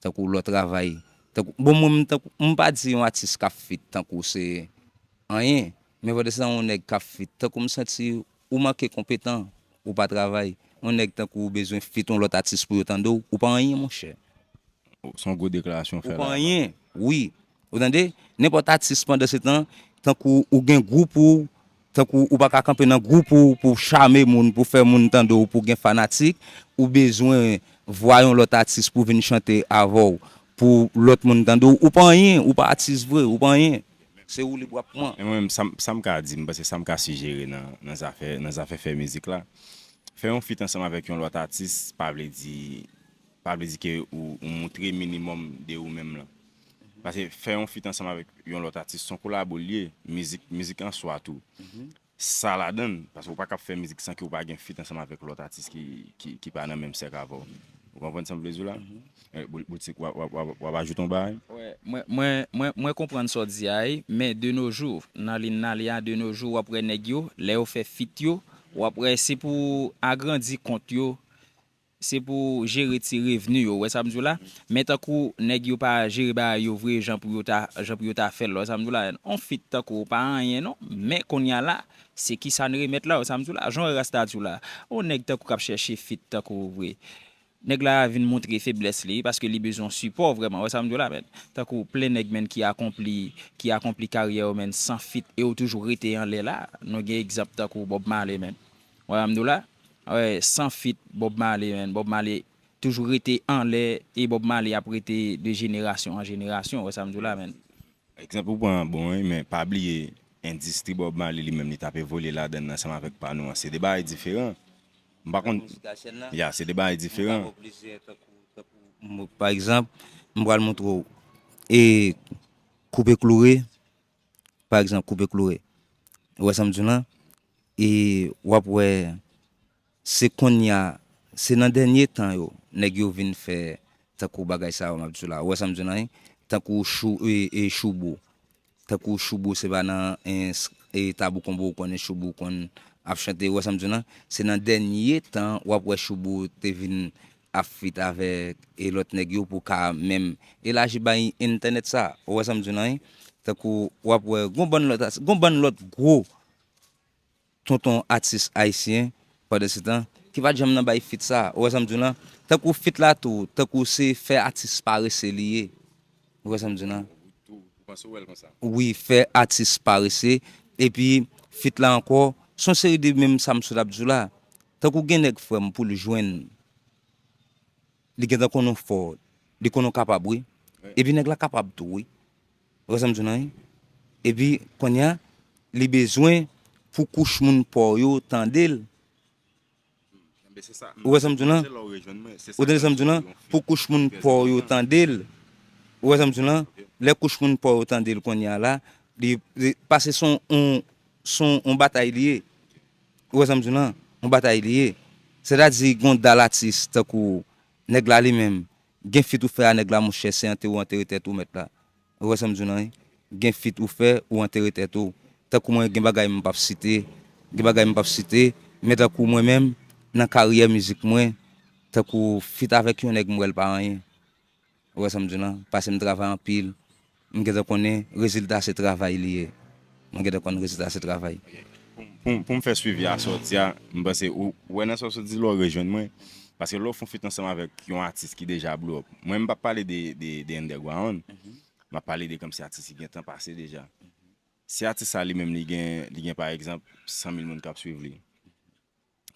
Tankou lè w travay. Tankou, bon, mwen, m tankou, m pa di yon atis k ap feat tankou se anyen. Men pandan se tan yon nèg k ap feat, tankou m santi ou manke konpetan, ou pa travay. Yon nèg tankou ou bezwen feat yon lòt atis pou yo tande w, ou pa anyen, monchè. Se yon gwo deklarasyon w fè la. Ou pa anyen, wi. Ou tande? Nenpòt atis pandan se tan, tankou ou gen gwoup ou, tankou ou pa ka kanpe nan gwoup ou pou chame moun, pou fè moun tande w, pou gen fanatik, ou bezwen vwa yon lòt atis pou vin chante avè w, pou lòt moun tande w. Ou pa anyen, ou pa atis vre, ou pa anyen. Se woulib w ap pran. Men mwen menm, sa m, sa m ka di, m panse sa m ka sijere nan, nan zafè, nan zafè fè mizik la. Fè yon feat ansanm avèk yon lòt atis, pa vle di, pa vle di ke ou, ou montre minimòm de ou menm lan. Paske fè yon feat ansanm avèk yon lòt atis, se yon kolabo l ye, mizik, mizik an swa tou. Sa ladan l, paske ou pa ka ap fè mizik san ke ou pa gen feat ansanm avèk lòt atis ki, ki, ki pa nan menm sèk avè w. Ou konprann sa m vle di w la? Eh, Bou-, Boutik, w ap, w ap, w ap, w ap ajoute yon bagay? Wè, mwen, mwen, mwen, mwen konprann sa w di a, wi, men de nos jours, nan liy n ale a, de nos jours, w ap wè nèg yo, lè yo fè feat yo, w ap wè se pou agrandi kont yo, se pou jere ti revni yo, w wè sa m di w la? Men tankou nèg yo pa jere bagay yo vre jan pou yo ta, jan pou yo ta fè l, w wè sa m di w la? On feat tankou pa anyen non, men kounye a la, se kisa n remèt la, w wè sa m di w la? Jan w wè Rasta di w la, on nèg tankou k ap chèche feat tankou w vre. Nèg la vin montre feblès li, paske li bezwen yon sipò vrèman, w wè sa m di w la, menn? Tankou plen nèg, menn, ki akonpli, ki akonpli karyè yo, menn, san feat, e yo toujou rete anlè la. Nou gen egzanp tankou Bob Marley, menn. W wè sa m di w la? Wè, san feat, Bob Marley, menn. Bob Marley toujou rete anlè, e Bob Marley ap rete de jenerasyon an jenerasyon, w wè sa m di w la, menn? Egzanp ou pran an bon, wi, men pa bliye endistri Bob Marley li menm li t ap evolye ladan l ansanm avèk pa nou an. Se de bagay diferan. M pa konn. Ya, se de bagay diferan. Pa egzanp, m pral montre w e Koupe Kloure, pa egzanp, Koupe Kloure. Ou wè sa m di w lan? E w ap wè, se kounye a, se nan dènye tan yo, nèg yo vin fè tankou bagay sa yo m ap di w la. Ou wè sa m di w lan, wi? Tankou Chou-, e, e, Choubou. Tankou Choubou, se pa nan, e, s-, e, Tabou Konbo ou konnen Choubou konn ap chante. Ou wè sa m di w lan? Se nan dènye tan w ap wè Choubou te vin ap feat avèk, e, lòt nèg yo pou ka menm elaji bay entènèt sa. Ou wè sa m di w lan, wi? Tankou w ap wè, gon bann lòt, gon bann lòt gwo tonton atis ayisyen, pandan se tan, ki pa t janm nan bay feat sa. Ou wè sa m di w lan? Tankou feat la tou, tankou se fè atis parese li ye. Ou wè sa m di w lan? Tou, ou panse w wè l konsa? Wi, fè atis parese. Epi, feat la ankò, se yon seri de menm sa m sot ap di w la. Tankou gen nèg frè m pou l jwenn, li gentan konnen w fò, li konnen w kapab, wi. Wi. Epi nèg la kapab tou, wi. Ou wè sa m di w lan, wi? Epi, kounye a, li bezwen pou kouch moun pa w yo tande l. Enben, se sa. Ou wè sa m di w lan? Se la w rejwenn mwen, se sa. Ou tande sa m di w lan? Pou kouch moun pa w yo tande l. Ou wè sa m di w lan? Lè kouch moun pa w yo tande l kounye a la, li, li, paske se yon, yon, se yon batay li ye. Ou wè sa m di w lan? Yon batay li ye. Sètadi, gen yon dal atis, tankou nèg la li menm, gen feat ou fè a nèg la, monchè, se antere w antere tèt ou, mèt la. Ou wè sa m di w lan, wi? Gen feat ou fè, ou antere tèt ou. Tankou mwen, gen bagay m p ap site, gen bagay m p ap site, men tankou mwen menm, nan karyè mizik mwen, tankou feat avèk yon nèg, m wè l pa anyen. Ou wè sa m di w lan? Paske m travay anpil, m gentan konnen rezilta se travay li ye. Mwen gentan konn rezilta se travay. Pou, pou, pou m fè swivi a sa w di a, m panse ou, ou wè nan sa w sot di la, w rejwenn mwen. Paske lè w fè yon feat ansanm avèk yon atis ki deja blow up, mwen m p ap pale de, de, de underground, m ap pale de kòmsi atis ki gentan pase deja. Si atis sa li menm li gen, li gen pa egzanp san mil moun k ap swiv li,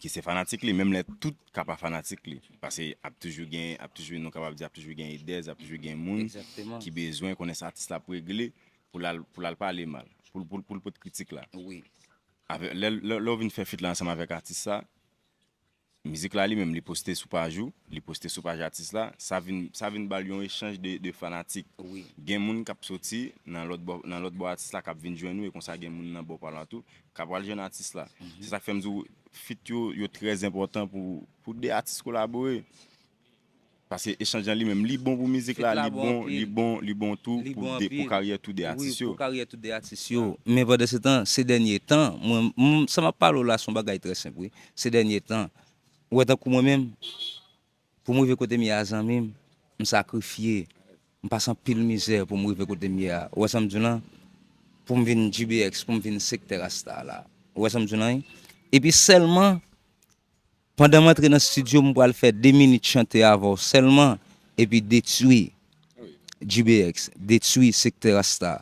ki se fanatik li, menm lè tout ka pa fanatik li. Paske ap toujou gen, ap toujou, nou kapab di ap toujou gen haters, ap toujou gen moun ki bezwen konnen sa atis la ap regle pou l al, pou l al pale mal, pou l, pou l, pou l pot kritik la. Wi. Avè, lè, lè, lè w vin fè feat la ansanm avèk atis sa, mizik la li menm, li poste sou paj ou, li poste sou paj atis la, sa vin, sa vin ba l yon echanj de, de fanatik. Wi. Gen moun k ap soti nan lòt bò, nan lòt bò atis la k ap vin jwenn ou, e konsa gen moun nan bò pa l an tou k ap al jwenn atis la. Se sa k fè m di w, feat yo, yo trè enpòtan pou, pou de atis kolabore. Paske echanj lan li menm, li bon pou mizik la, li bon, li bon, li bon tou pou de, pou karyè tou de atis yo. Wi, pou karyè tou de atis yo. Men pandan se tan, se dènye tan, mwen, m, sa m ap pale w la, se yon bagay trè senp, wi. Se dènye tan. Ou wè tankou mwen menm, pou m rive kote m ye a, zanmi m, m sakrifye. M pase anpil mizè pou m rive kote m ye a. Ou wè sa m di w lan? Pou m vin G B X, pou m vin Sektè Rasta la. Ou wè sa m di w lan, wi? Epi sèlman, pandan m antre nan estidyo, m pral fè de minit chante avè w sèlman, epi detwi G B X, detwi Sektè Rasta.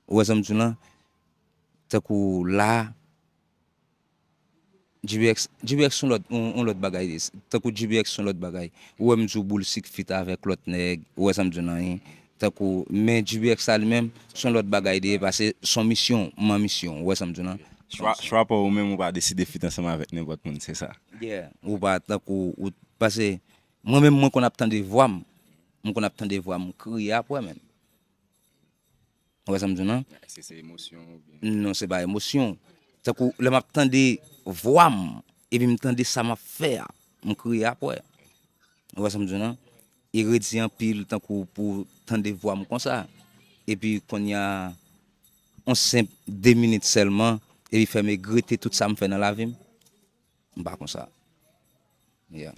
Ou wè sa m di w lan? Tankou la, G B X, G B X se yon lòt, yon, yon lòt bagay. Tankou G B X se yon lòt bagay. Ou wè m di w Boul Sik feat avèk lòt nèg, ou wè sa m di w lan, wi? Tankou, men G B X sa li menm, se yon lòt bagay li ye, paske se yon misyon, m an misyon, ou wè sa m di w lan? Chwa, chwa pa w, ou menm ou pa deside feat ansanm avèk nenpòt moun, se sa? Yeah, ou pa tankou, ou, paske mwen menm, mwen konn ap tande vwa m, m konn ap tande vwa m, m kriye apre menm. Ou wè sa m di w lan? Èske se emosyon oubyen? Non, se pa emosyon. Tankou lè m ap tande vwa m, epi m tande sa m ap fè a, m kriye apre. Ou wè sa m di w lan? E redi anpil tankou pou tande vwa m konsa. Epi kounye a, yon senp de minit sèlman, epi fè m egrete tout sa m fè nan lavi m. M pa konsa. Yeah.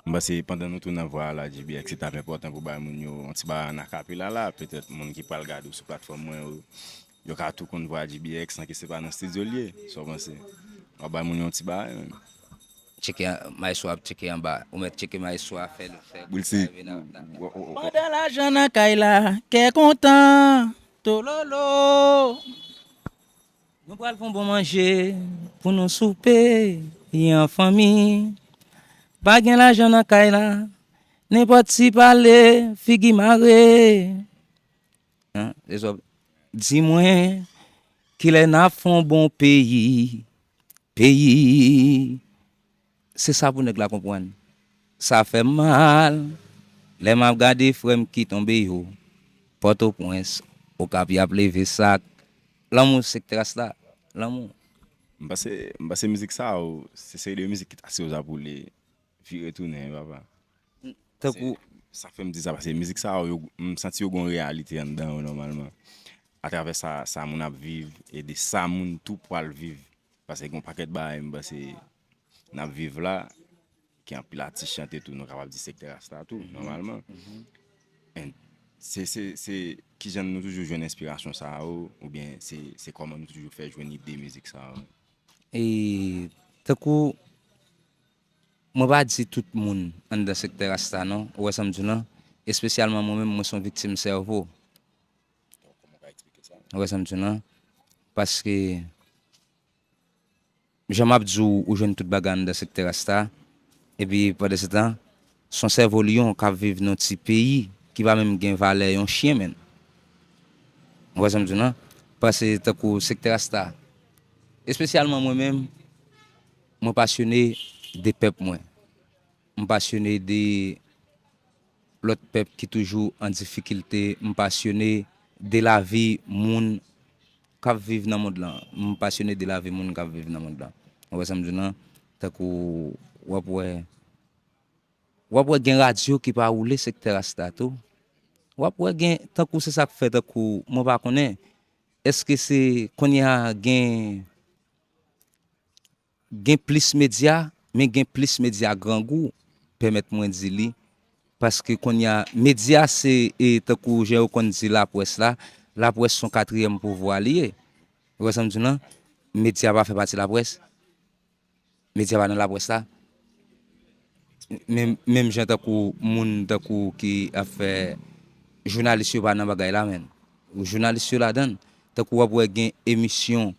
M panse pandan nou tou nan vwa a la, G B X, se t ap enpòtan pou bay moun yo yon ti bagay an akapela la. Petèt moun ki pral gade w sou platfòm mwen yo, yo ka tou konn vwa G B X san ke se pa nan estidyo l ye. Sa w panse? W ap bay moun yo yon ti bagay menm. Tcheke an-, maestro ap tcheke anba. Ou mèt tcheke maestro a fè l, fè Boul Sik. Pandan lajan nan kay la, kè kontan, tololo. Nou pral fè yon bon manje pou nou soupe, ri an fanmi. Pa gen lajan nan kay la, nenpòt ti pale, figi mare. Hein, lèzòt, di mwen, kilè n ap fè yon bon peyi, peyi. Se sa pou nèg la konprann. Sa fè m mal lè m ap gade frè m ki tonbe yo. Pòtoprens, Okap y ap leve sak. Lanmou Sektè Rasta. Lanmou. M panse, m panse mizik sa yo, se seri de mizik ki t asiyoz ap woule vire tounen, papa. Tankou, Sa k fè m di sa, paske mizik sa yo, m santi yo gon reyalite anndan yo nòmalman. Atravè sa, sa moun ap viv, e de sa moun tou pral viv. Paske gon pakèt bagay, m panse, n ap viv la, ki anpil atis chante tou, nou kapab di sektè rasta tou, nòmalman. And se, se, se, kijan nou toujou jwenn enspirasyon sa yo, oubyen se, se kòman nou toujou fè jwenn ide mizik sa yo? E tankou, mwen pa di tout moun anndan sektè rasta non, ou wè sa m di w lan, espesyalman mwen menm, mwen se yon viktim sèvo. Ou wè sa m di w lan? Paske, jan m ap di w, ou jwenn tout bagay anndan sektè rasta, epi pandan se tan, se yon sèvo lyon k ap viv nan ti peyi ki pa menm gen valè yon chyen, menn. Ou wè sa m di w lan? Paske tankou sektè rasta, espesyalman mwen menm, mwen pasyone de pèp mwen. M pasyone de lòt pèp ki toujou an difikilte. M pasyone de lavi moun k ap viv nan mond lan. M pasyone de lavi moun k ap viv nan mond lan. Ou wè sa m di w lan? Tankou w ap wè, w ap wè gen radyo ki pa woule sektè rasta tou. W ap wè gen, tankou se sa k fè, tankou mwen pa konnen, èske se kounye a gen gen plis medya, men gen plis medya grangou, pèmèt mwen di li. Paske kounye a, medya se, e, tankou jan yo konn di lapwès la, lapwès se yon katriyèm pouvwa li ye. Ou wè sa m di w lan? Medya pa fè pati lapwès. Medya pa nan lapwès la. Menm, menm jan tankou moun tankou ki ap fè, jounalis yo pa nan bagay la, menn. Jounalis yo ladan l. Tankou w ap wè gen emisyon,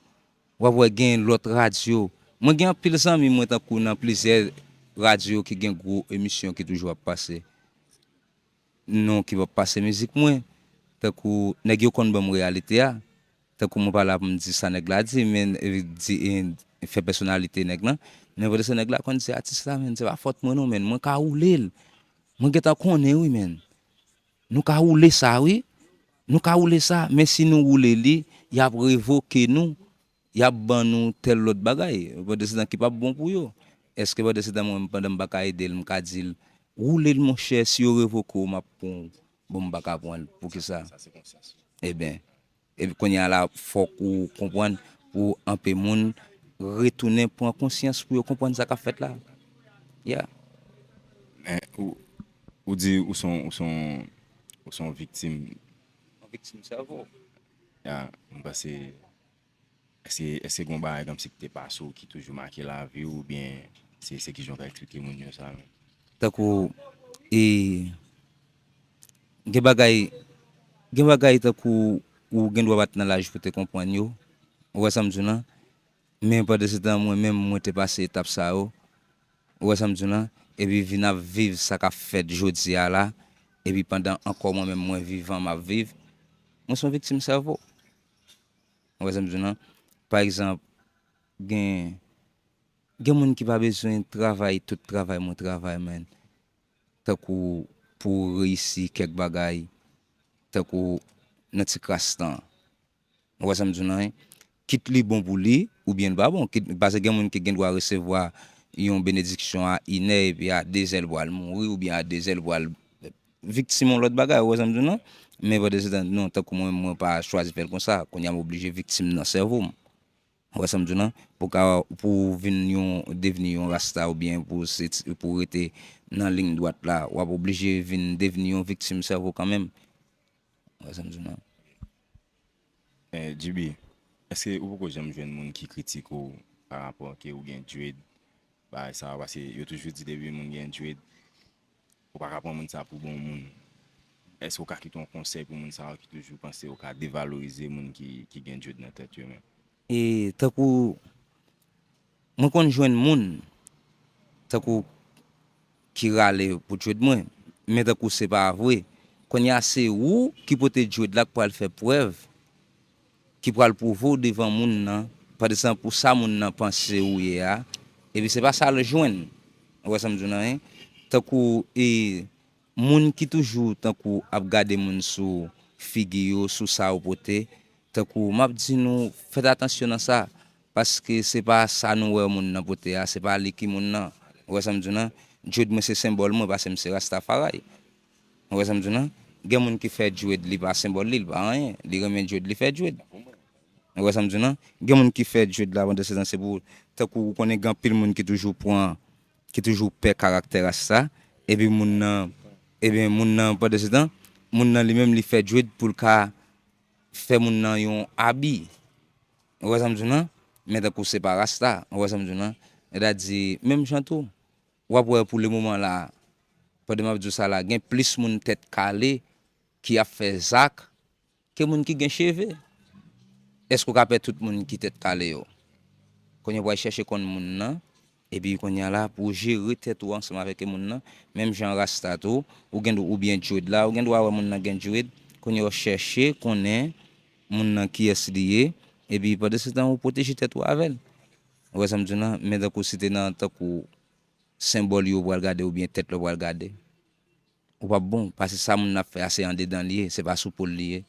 w ap wè gen lòt radyo. Mwen gen anpil zanmi mwen tankou nan plizyè radyo ki gen gwo emisyon ki toujou ap pase. Non ki p ap pase mizik mwen. Tankou nèg yo konn ban m reyalite a. Tankou mwen pa la pou m di sa nèg la di, men, e, di, e, fè pèsonalite nèg lan. Men pandan se tan nèg la konn di atis la, men se pa fòt mwen non, men mwen ka woule l. Mwen gentan konnen wi, men. Nou ka woule sa wi. Nou ka woule sa, men si nou woule li, y ap revoke nou. Y ap ban nou tèl lòt bagay. Pandan se tan ki p ap bon pou yo. Èske pandan se tan mwen menm pandan m pa ka ede l, m ka di l, woule l monchè, si yo revoke w, m ap pran w. Bon, m pa ka pran l. Poukisa? Ebyen, epi kounye a la, fòk ou konprann pou anpe moun retounen pran konsyans pou yo konprann sa k ap fèt la. Yeah. Men ou, ou di ou se yon, ou se yon, ou se yon viktim. Yon viktim sèvo. Ya, m panse, èske, èske gen yon bagay kòmsi ki te pase w ki toujou make lavi w, oubyen se, se kijan w ka eksplike moun yo sa menm? Tankou, e, gen bagay, gen bagay tankou ou gen dwa pa t nan laj pou te konprann yo. Ou wè sa m di w lan? Men pandan se tan, mwen menm, mwen te pase etap sa yo. Ou wè sa m di w lan? Epi vin ap viv sa k ap fèt jodi a la. Epi pandan ankò mwen menm, mwen vivan, m ap viv. Mwen se yon viktim sèvo. Ou wè sa m di w lan? Pa egzanp, gen, gen moun ki pa bezwen travay, tout travay mwen travay, menn. Tankou pou reyisi kèk bagay, tankou nan ti kras tan. Ou wè sa m di w lan, wi? Kit li bon pou li, oubyen l pa bon. Kit, paske gen moun ki gen dwa resevwa yon benediksyon a inè, epi a dezè l pral mouri, oubyen a dezè l pral viktim yon lòt bagay, ou wè sa m di w lan? Men pandan se tan, non, tankou mwen, mwen pa chwazi fè l konsa. Kounye a m oblije viktim nan sèvo m. Ou wè sa m di w lan? Pou ka, pou w vin yon, devni yon rasta oubyen pou se ti, pou w rete nan liy dwat la, w ap oblije vin devni yon viktim sèvo kanmenm. Ou wè sa m di w lan? Eh, G B, èske ou poko janm jwenn moun ki kritike w pa rapò ke ou gen dread? Bagay sa yo, paske yo toujou di depi moun gen dread, ou pa ka pran moun sa pou bon moun. Èske ou ka kite yon konsèy pou moun sa yo ki toujou panse yo ka devalorize moun ki, ki gen dread nan tèt yo menm? E tankou mwen konn jwenn moun, tankou ki rale pou dread mwen, men tankou se pa vre. Kounye a se ou ki pote dread la k pral fè prèv, ki pral pwouve w devan moun nan, pa egzanp, pou sa moun nan panse ou ye a, epi se pa sa l jwenn. Ou wè sa m di w lan, wi? Tankou, e, moun ki toujou, tankou, ap gade moun sou figi yo, sou sa yo pote, tankou, m ap di nou, fèt atansyon nan sa. Paske se pa sa nou wè moun nan pote a, se pa li ki moun nan. Ou wè sa m di w nan? Dread mwen se senbòl mwen, paske m se Rastafari. Ou wè sa m di w nan? Gen moun ki fè dread, li pa senbòl li, li pa anyen. Li renmen dread, li fè dread. Ou wè sa m di w nan? Gen moun ki fè dread la, pandan se tan, se pou, tankou ou konnen gen anpil moun ki toujou pran, ki toujou pè karaktè Rasta, epi moun nan, ebyen, moun nan, pandan se tan, moun nan li menm, li fè dread pou l ka fè moun nan yon abi. Ou wè sa m di w nan? Men tankou se pa Rasta, ou wè sa m di w nan? Sètadi, menm jan tou, w ap wè pou le moman la, pandan m ap di w sa la, gen plis moun tèt kale ki ap fè zak ke moun ki gen cheve. Èske w ka pè tout moun ki tèt kale yo? Kounye a w pral chèche konn moun nan, epi kounye a la, pou w jere tèt ou ansanm avèk moun nan, menm jan Rasta tou, ou gen, oubyen dread la, ou gen dwa wè moun nan gen dread, kounye a w chèche konnen moun nan kiyès li ye, epi pandan se tan ou pwoteje tèt ou avè l. Ou wè sa m di w nan? Men tankou si te nan tankou senbòl yo w pral gade oubyen tèt la w pral gade, ou p ap bon, paske sa moun nan ap fè a se andedan li ye, se pa sou po l li ye.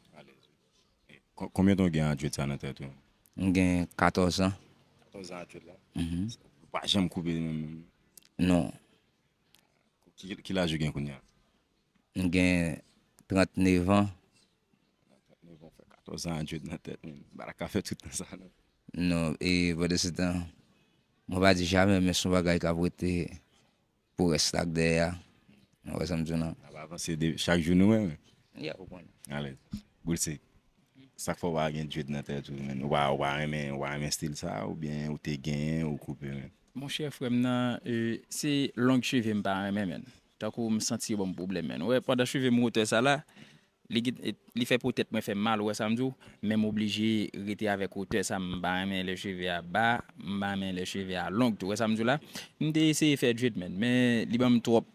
Kon- Konbyen tan w gen a dread sa nan tèt ou? M gen katòz an. Katòz an a dread la? Mhm. Ou pa janm koupe li menm? Non. Ki, ki laj ou gen kounye a? M gen trannèf an. Bon, fè katòz an a dread nan tèt, men m pa ta ka fè tout tan sa non. Non, e pandan se tan, mwen pa di jamè, men se yon bagay k ap rete pou rès la k dèyè a. Ou wè sa m di w nan? N ap avanse de, chak jou nou menm. Ya, ou konnen. Alèz. Boulsik, sa k fè w pa gen dread nan tèt ou, menn? Ou pa, ou pa renmen, ou pa renmen stil sa, oubyen ou te genyen, ou koupe menm? Monchè, frè m nan, e, se long cheve m pa renmen, menn. Tankou m santi yo ban m pwoblèm, menn. Ou wè, pandan cheve m wotè sa la, li, gen- li fè po tèt mwen fè m mal, ou wè sa m di w? Men m oblije rete avèk wotè sa, m pa renmen lè cheve a ba, m pa renmen lè cheve a long tou, ou wè sa m di w la? M te eseye fè dread, menn, men li ban m twòp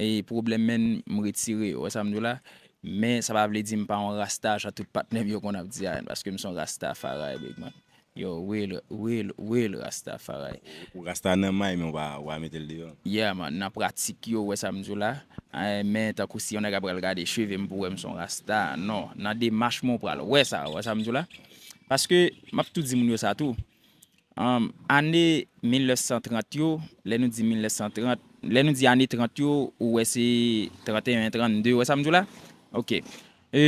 e pwoblèm, menn, m retire yo, ou wè sa m di w la? Men sa pa vle di m pa yon rasta jan tout patnè m yo konn ap di a, menn, paske m se yon Rastafari, big man. Yo, real, real, real Rastafari. Ou rasta nan may, men ou pa, ou pa mete l deyò. Yeah, man, nan pratik yo, ou wè sa m di w la? Eh, men tankou si yon nèg ap pral gade cheve m pou wè m se yon rasta, non. Nan demach mwen, ou pral wè sa, ou wè sa m di w la? Paske, m ap tou di moun yo sa tou. Um, ane mil nèf san trant yo, lè nou di mil nèf san trant, lè nou di ane trant yo, ou wè se trant e en, trannde, ou wè sa m di w la? Ok. E,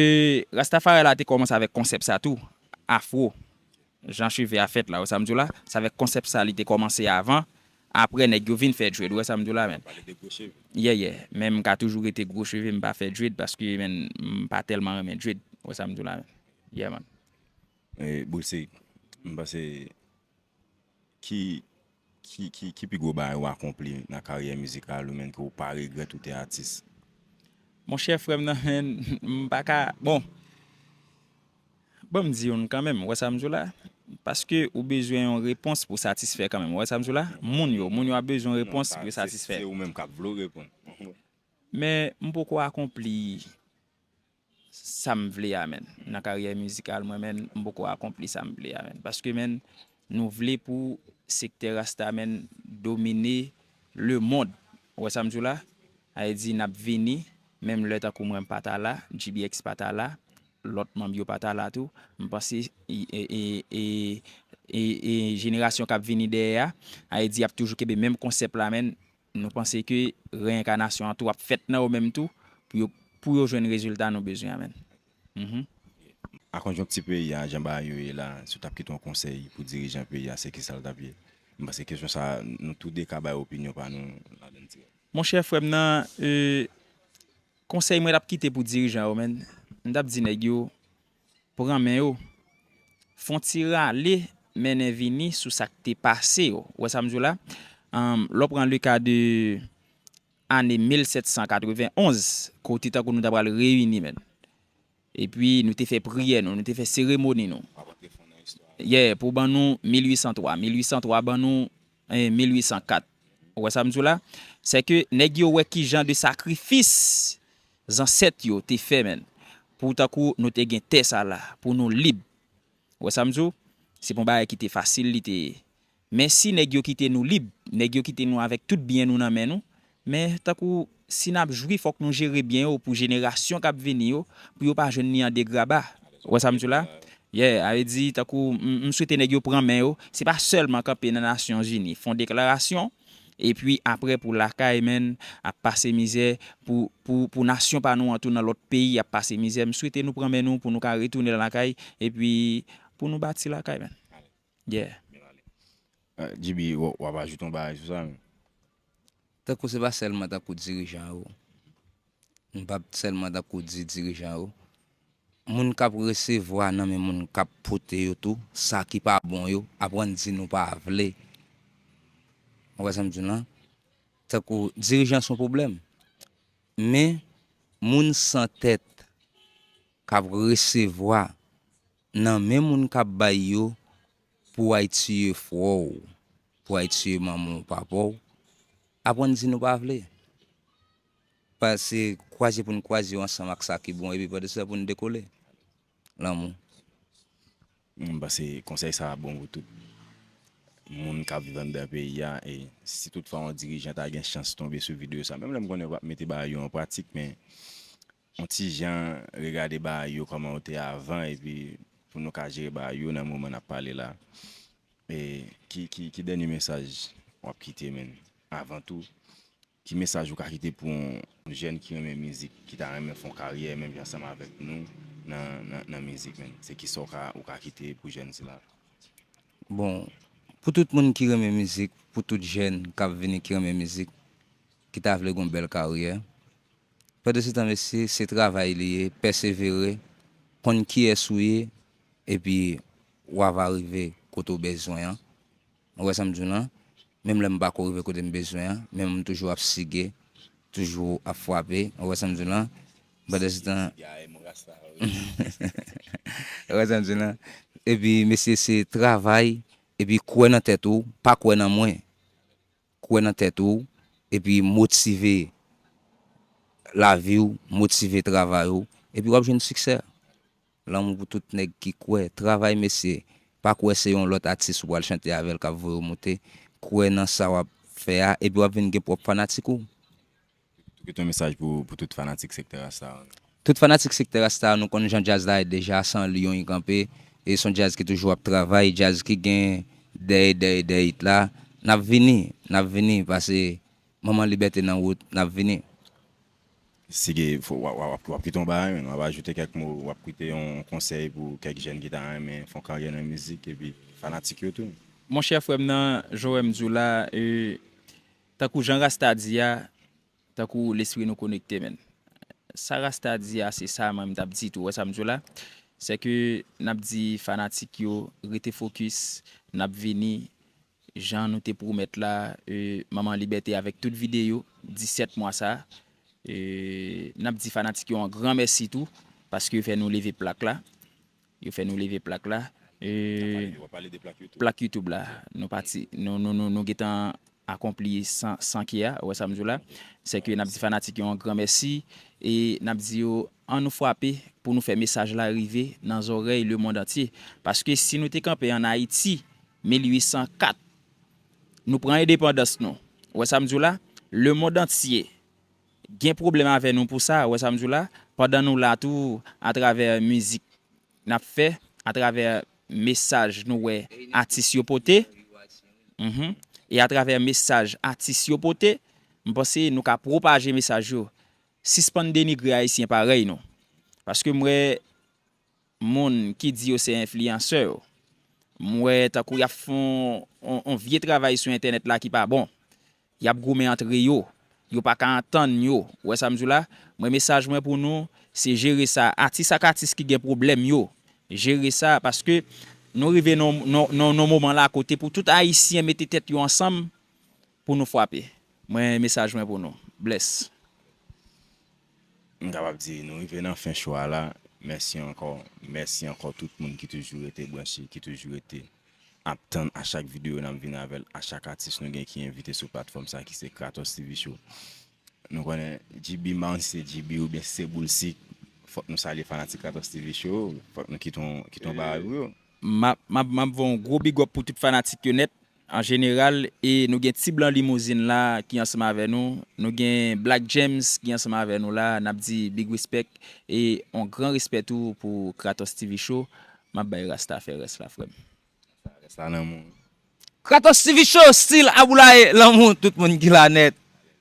Rastafari la te kòmanse avèk konsèp sa tou, afro. Jan cheve a fèt la, ou wè sa m di w la? Se avèk konsèp sa li te kòmanse avan. Apre, nèg yo vin fè dread, ou wè sa m di w la, menn? Pale de gwo cheve. Yeah, yeah. Men m ka toujou rete gwo cheve, m pa fè dread, paske, menn, m pa tèlman renmen dread, ou wè sa m di w la, menn? Yeah, man. E, Boulsik, m panse, ki, ki, ki, ki pi gwo bagay ou akonpli nan karyè mizikal ou, menn, ke ou pa regrèt ou te atis? Monchè, frè m nan, menn, m pa ka, bon, ban m di youn kanmenm, ou wè sa m di w la? Paske ou bezwen yon repons pou satisfè kanmenm, ou wè sa m di w la? Moun yo, moun yo ap bezwen yon repons pou yo satisfè. Se ou menm k ap vle w reponn. Men m poko akonpli sa m vle a, menn. Nan karyè mizikal mwen, menn, m poko akonpli sa m vle a, menn. Paske, menn, nou vle pou sektè rasta, menn, domine lemonn. Ou wè sa m di w la? Sa vle di n ap vini, menm lè tankou mwen m pa ta la, G B X pa ta la, lòt manm yo pa ta la tou, m panse e, e, e, e, e, e jenerasyon k ap vini dèyè a, sa vle di y ap toujou kenbe menm konsèp la, menn, nou panse ke reyenkanasyon an tou ap fèt nan yo menm tou, pou yo, pou yo jwenn rezilta nou bezwen an, menn. Mhm. A konjonkti peyi a, jan bagay yo ye la, si w t ap kite yon konsèy pou dirijan peyi a, se kisa l t ap ye? M panse kesyon sa a, nou tou de ka bay opinyon pa nou ladan l, ti. Monchè, frè m nan, e, konsèy mwen t ap kite pou dirijan yo, menn, m t ap di nèg yo, pran men yo, fè yon ti rale, mennen vini sou sa k te pase yo. Ou wè sa m di w la? Anm, lè w pran le ka de ane mil sèt san katreven onz, kote tankou nou ta pral reyini, menn. Epi nou te fè priyè nou, nou te fè seremoni nou. Yeah, pou ban nou mil uit san twa. Mil uit san twa ban nou, eh, mil uit san kat. Ou wè sa m di w la? Se ke nèg yo wè ki jan de sakrifis zansèt yo te fè, menn. Pou tankou nou te gen tè sa la, pou nou lib. Ou wè sa m di w? Se pa yon bagay ki te fasil, li te ye. Men si nèg yo kite nou lib, nèg yo kite nou avèk tout byen nou nan men nou, men tankou si n ap jwi, fòk nou jere byen yo pou jenerasyon k ap vini yo, pou yo pa jwenn li an degraba. Ou wè sa m di w la? Yeah, a vle di, tankou m, m swete nèg yo pran men yo. Se pa sèlman kanpe nan Nasyonzini, fè yon deklarasyon, epi apre pou lakay, menn, ap pase mizè, pou, pou, pou nasyon pa nou an tou nan lòt peyi ap pase mizè. M swete nou pran men nou pou nou ka retounen lakay, epi pou nou bati lakay, menn. Yeah. G B, w ap ajoute yon bagay sou sa? Tankou se pa sèlman tankou dirijan yo. M p ap sèlman tankou di dirijan yo. Moun k ap resevwa nan men moun k ap pote yo tou, sa ki pa bon yo, aprann di nou pa vle. Ou wè sa m di w lan? Tankou dirijan se yon pwoblèm. Men, moun san tèt k ap resevwa nan men moun k ap bay yo pou w al tiye frè w, pou w al tiye manman w, papa w, aprann di nou pa vle. Pase kwaze pou n kwaze yo ansanm ak sa ki bon epi pandan se tan pou n dekole. Lanmou. M panse konsèy sa a bon pou tout moun k ap viv anndan peyi a. E si toutfwa yon dirijan ta gen chans tonbe sou videyo sa, menm lè m konnen yo p ap mete bagay yo an pratik, men yon ti jan regade bagay yo kòman yo te avan, epi pou nou ka jere bagay yo nan moman n ap pale la. E ki, ki, ki dènye mesaj w ap kite, menn? Avan tou, ki mesaj ou ka kite pou yon jèn ki renmen mizik, ki ta renmen fè yon karyè menm jan ansanm avèk nou nan, nan, nan mizik, menn? Se kisa w ka, ou ka kite pou jèn sila? Bon, pou tout moun ki renmen mizik, pou tout jèn k ap vini ki renmen mizik, ki ta vle gen yon bèl karyè, pandan se tan, mesye, se travay li ye, pèsevere, konn kiyès ou ye, epi w ava rive kote w bezwen an. Ou wè sa m di w lan? Menm lè m pa ko rive kote m bezwen an, men m toujou ap sige, toujou ap frape. Ou wè sa m di w lan? Pandan se tan, ou wè sa m di w lan? Epi, mesye, se travay, epi kwè nan tèt ou, pa kwè nan mwen. Kwè nan tèt ou, epi motive lavi w, motive travay ou, epi w ap jwenn siksè. Lanmou pou tout nèg ki kwè. Travay, mesye. Pa kwè se yon lòt atis ou pral chante avè l k ap voye w moute. Kwè nan sa w ap fè a, epi w ap vin gen pwòp fanatik ou. Tou kite yon mesaj pou, pou tout fanatik sektè rasta a. Tout fanatik sektè rasta a, nou konn jan djaz la ye deja, se an liyon li kanpe, e se yon djaz ki toujou ap travay, djaz ki gen dèyè, dèyè, dèyè it la. N ap vini, n ap vini, pase Manman Libète nan wout, n ap vini. Sige, w ap kite yon bagay, menn, w ap ajoute kèk mo, w ap kite yon konsèy pou kèk jèn ki ta renmen fè yon karyè nan mizik, epi fanatik yo tou. Monchè frè m nan, jan w wè m di w la, e, tankou jan Rasta di a, tankou lespri nou konekte, menn. Sa Rasta di a, se sa mwen m t ap di tou, w wè sa m di w la? Se ke n ap di fanatik yo, rete fokis, n ap vini, jan nou te pwomèt la, e, Manman Libète avèk tout videyo, disèt mwa sa, e, n ap di fanatik yo yon gran mèsi tou, paske yo fè nou leve plak la, yo fè nou leve plak la, e, plak YouTube la, nou pati, nou, nou, nou, nou gentan akonpli san, san K a, ou wè sa m di w la, se ke n ap di fanatik yo yon gran mèsi, e n ap di yo, ann nou frape pou nou fè mesaj la rive nan zòrèy lemonn antye, paske si nou te kanpe ann Ayiti, mil uit san kat, nou pran endepandans nou. Ou wè sa m di w la? Lemonn antye gen pwoblèm avè nou pou sa, ou wè sa m di w la? Pandan nou la tou, atravè mizik n ap fè, atravè mesaj nou wè atis yo pote, mhm, e atravè mesaj atis yo pote, m panse nou ka pwopaje mesaj yo. Sispann denigre Ayisyen parèy nou. Paske m wè moun ki di yo se enfliyansè yo. M wè tankou y ap fè yon, yon, yon vye travay sou entènèt la ki pa bon. Y ap goumen antre yo. Yo pa ka antann yo. Ou wè sa m di w la? Mwen, mesaj mwen pou nou, se jere sa. Atis ak atis ki gen pwoblèm yo, jere sa, paske nou rive nan, nan, nan, nan moman la kote pou tout Ayisyen mete tèt yo ansanm pou nou frape. Mwen, mesaj mwen pou nou. Bless. M kapab di nou rive nan fen cho a la. Mèsi ankò. Mèsi ankò tout moun ki toujou rete branche, ki toujou rete ap tann a chak videyo n ap vin avè l, a chak atis nou gen ki envite sou platfòm sa ki se Kratos T V Show. Nou konnen G B, menm si se G B oubyen si se Boulsik, fòk nou salye fanatik Kratos T V Show, fòk nou kite yon, kite yon bagay pou yo. M ap, m ap, m ap voye yon gwo big up pou tout fanatik yo nèt, an jeneral, e nou gen Ti Blan Limouzin la ki ansanm avè nou, nou gen Black James ki ansanm avè nou la, n ap di big respect, e yon gran respè tou pou Kratos T V Show. M ap bay Rasta fè rès la, frè m. Rès la nan moun. Kratos T V Show, stil Aboulaye, lanmou tout moun ki la nèt.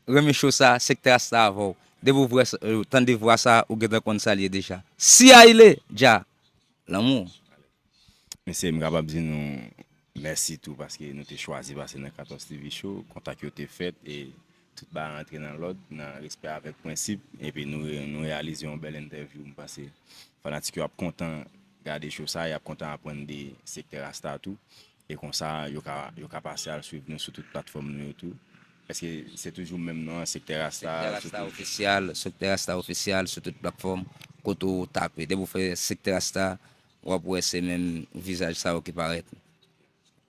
Renmen show sa, Sektè Rasta avè w. Depi w vwè sa- ou tande vwa sa, ou gentan konn sa l ye deja. Si a ile, dja. Lanmou. Mesye, m kapab di nou mèsi tou paske nou te chwazi pase nan Kratos T V Show, kontak yo te fèt e tout bagay rantre nan lòd, nan respè avèk prensip, epi nou re- nou reyalize yon bèl entèvyou. M panse fanatik yo ap kontan gade show sa, y ap kontan aprann de Sektè Rasta tou. E konsa, yo ka yo ka pase al swiv nou sou tout platfòm nou yo tou. Èske se toujou menm non an, Sektè Rasta? Sektè Rasta Ofisyal, Sektè Rasta Ofisyal sou tout platfòm kote w tape. Depi w fè Sektè Rasta, w ap wè se menm vizaj sa yo ki parèt.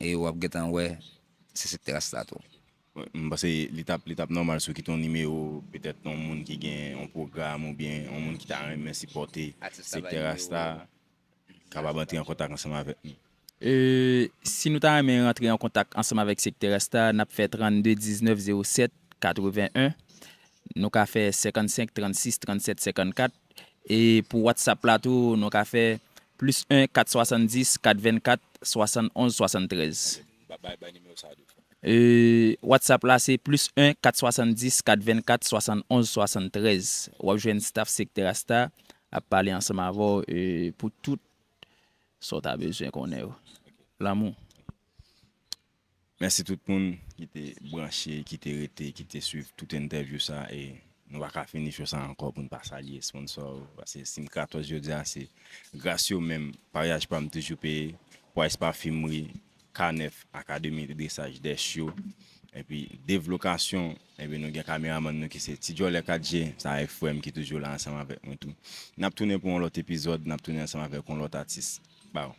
E w ap gentan wè se Sektè Rasta tou. M panse li t ap li t ap nòmal si w kite yon nimewo, petèt yon moun ki gen yon pwogram oubyen yon moun ki ta renmen sipòte Sektè Rasta kapab antre an kontak ansanm avèk nou. E, si nou ta renmen rantre an kontak ansanm avèk Sektè Rasta, n ap fè trannde diznèf zewo sèt katreven en. Nou ka fè senkannsenk trannsis trannsèt senkannkat. E pou WhatsApp la tou, nou ka fè plis en kat swasanndis kat vennkat swasannonz swasanntrèz. E, WhatsApp la se plis en kat swasanndis kat vennkat swasannonz swasanntrèz. W ap jwenn staff Sektè Rasta ap pale ansanm avè w e, pou tout sa w ta bezwen konnen yo. Lanmou. Mèsi tout moun ki te branche, ki te rete, ki te swiv tout entèvyou sa e nou pa ka fini show sa ankò pou n pa salye sponsò yo. Paske si m Kratos jodi a se gras yo menm, paryaj pa m toujou peye, Price Parfumerie, K nèf, Akademi Dresaj Dèch yo, epi Devlokasyon, epi nou gen kameramann nou ki se Ti Djòlè kat G, sa e frè m ki toujou la ansanm avèk mwen tou. N ap tounen pou yon lòt epizòd, n ap tounen ansanm avèk yon lòt atis. Baww.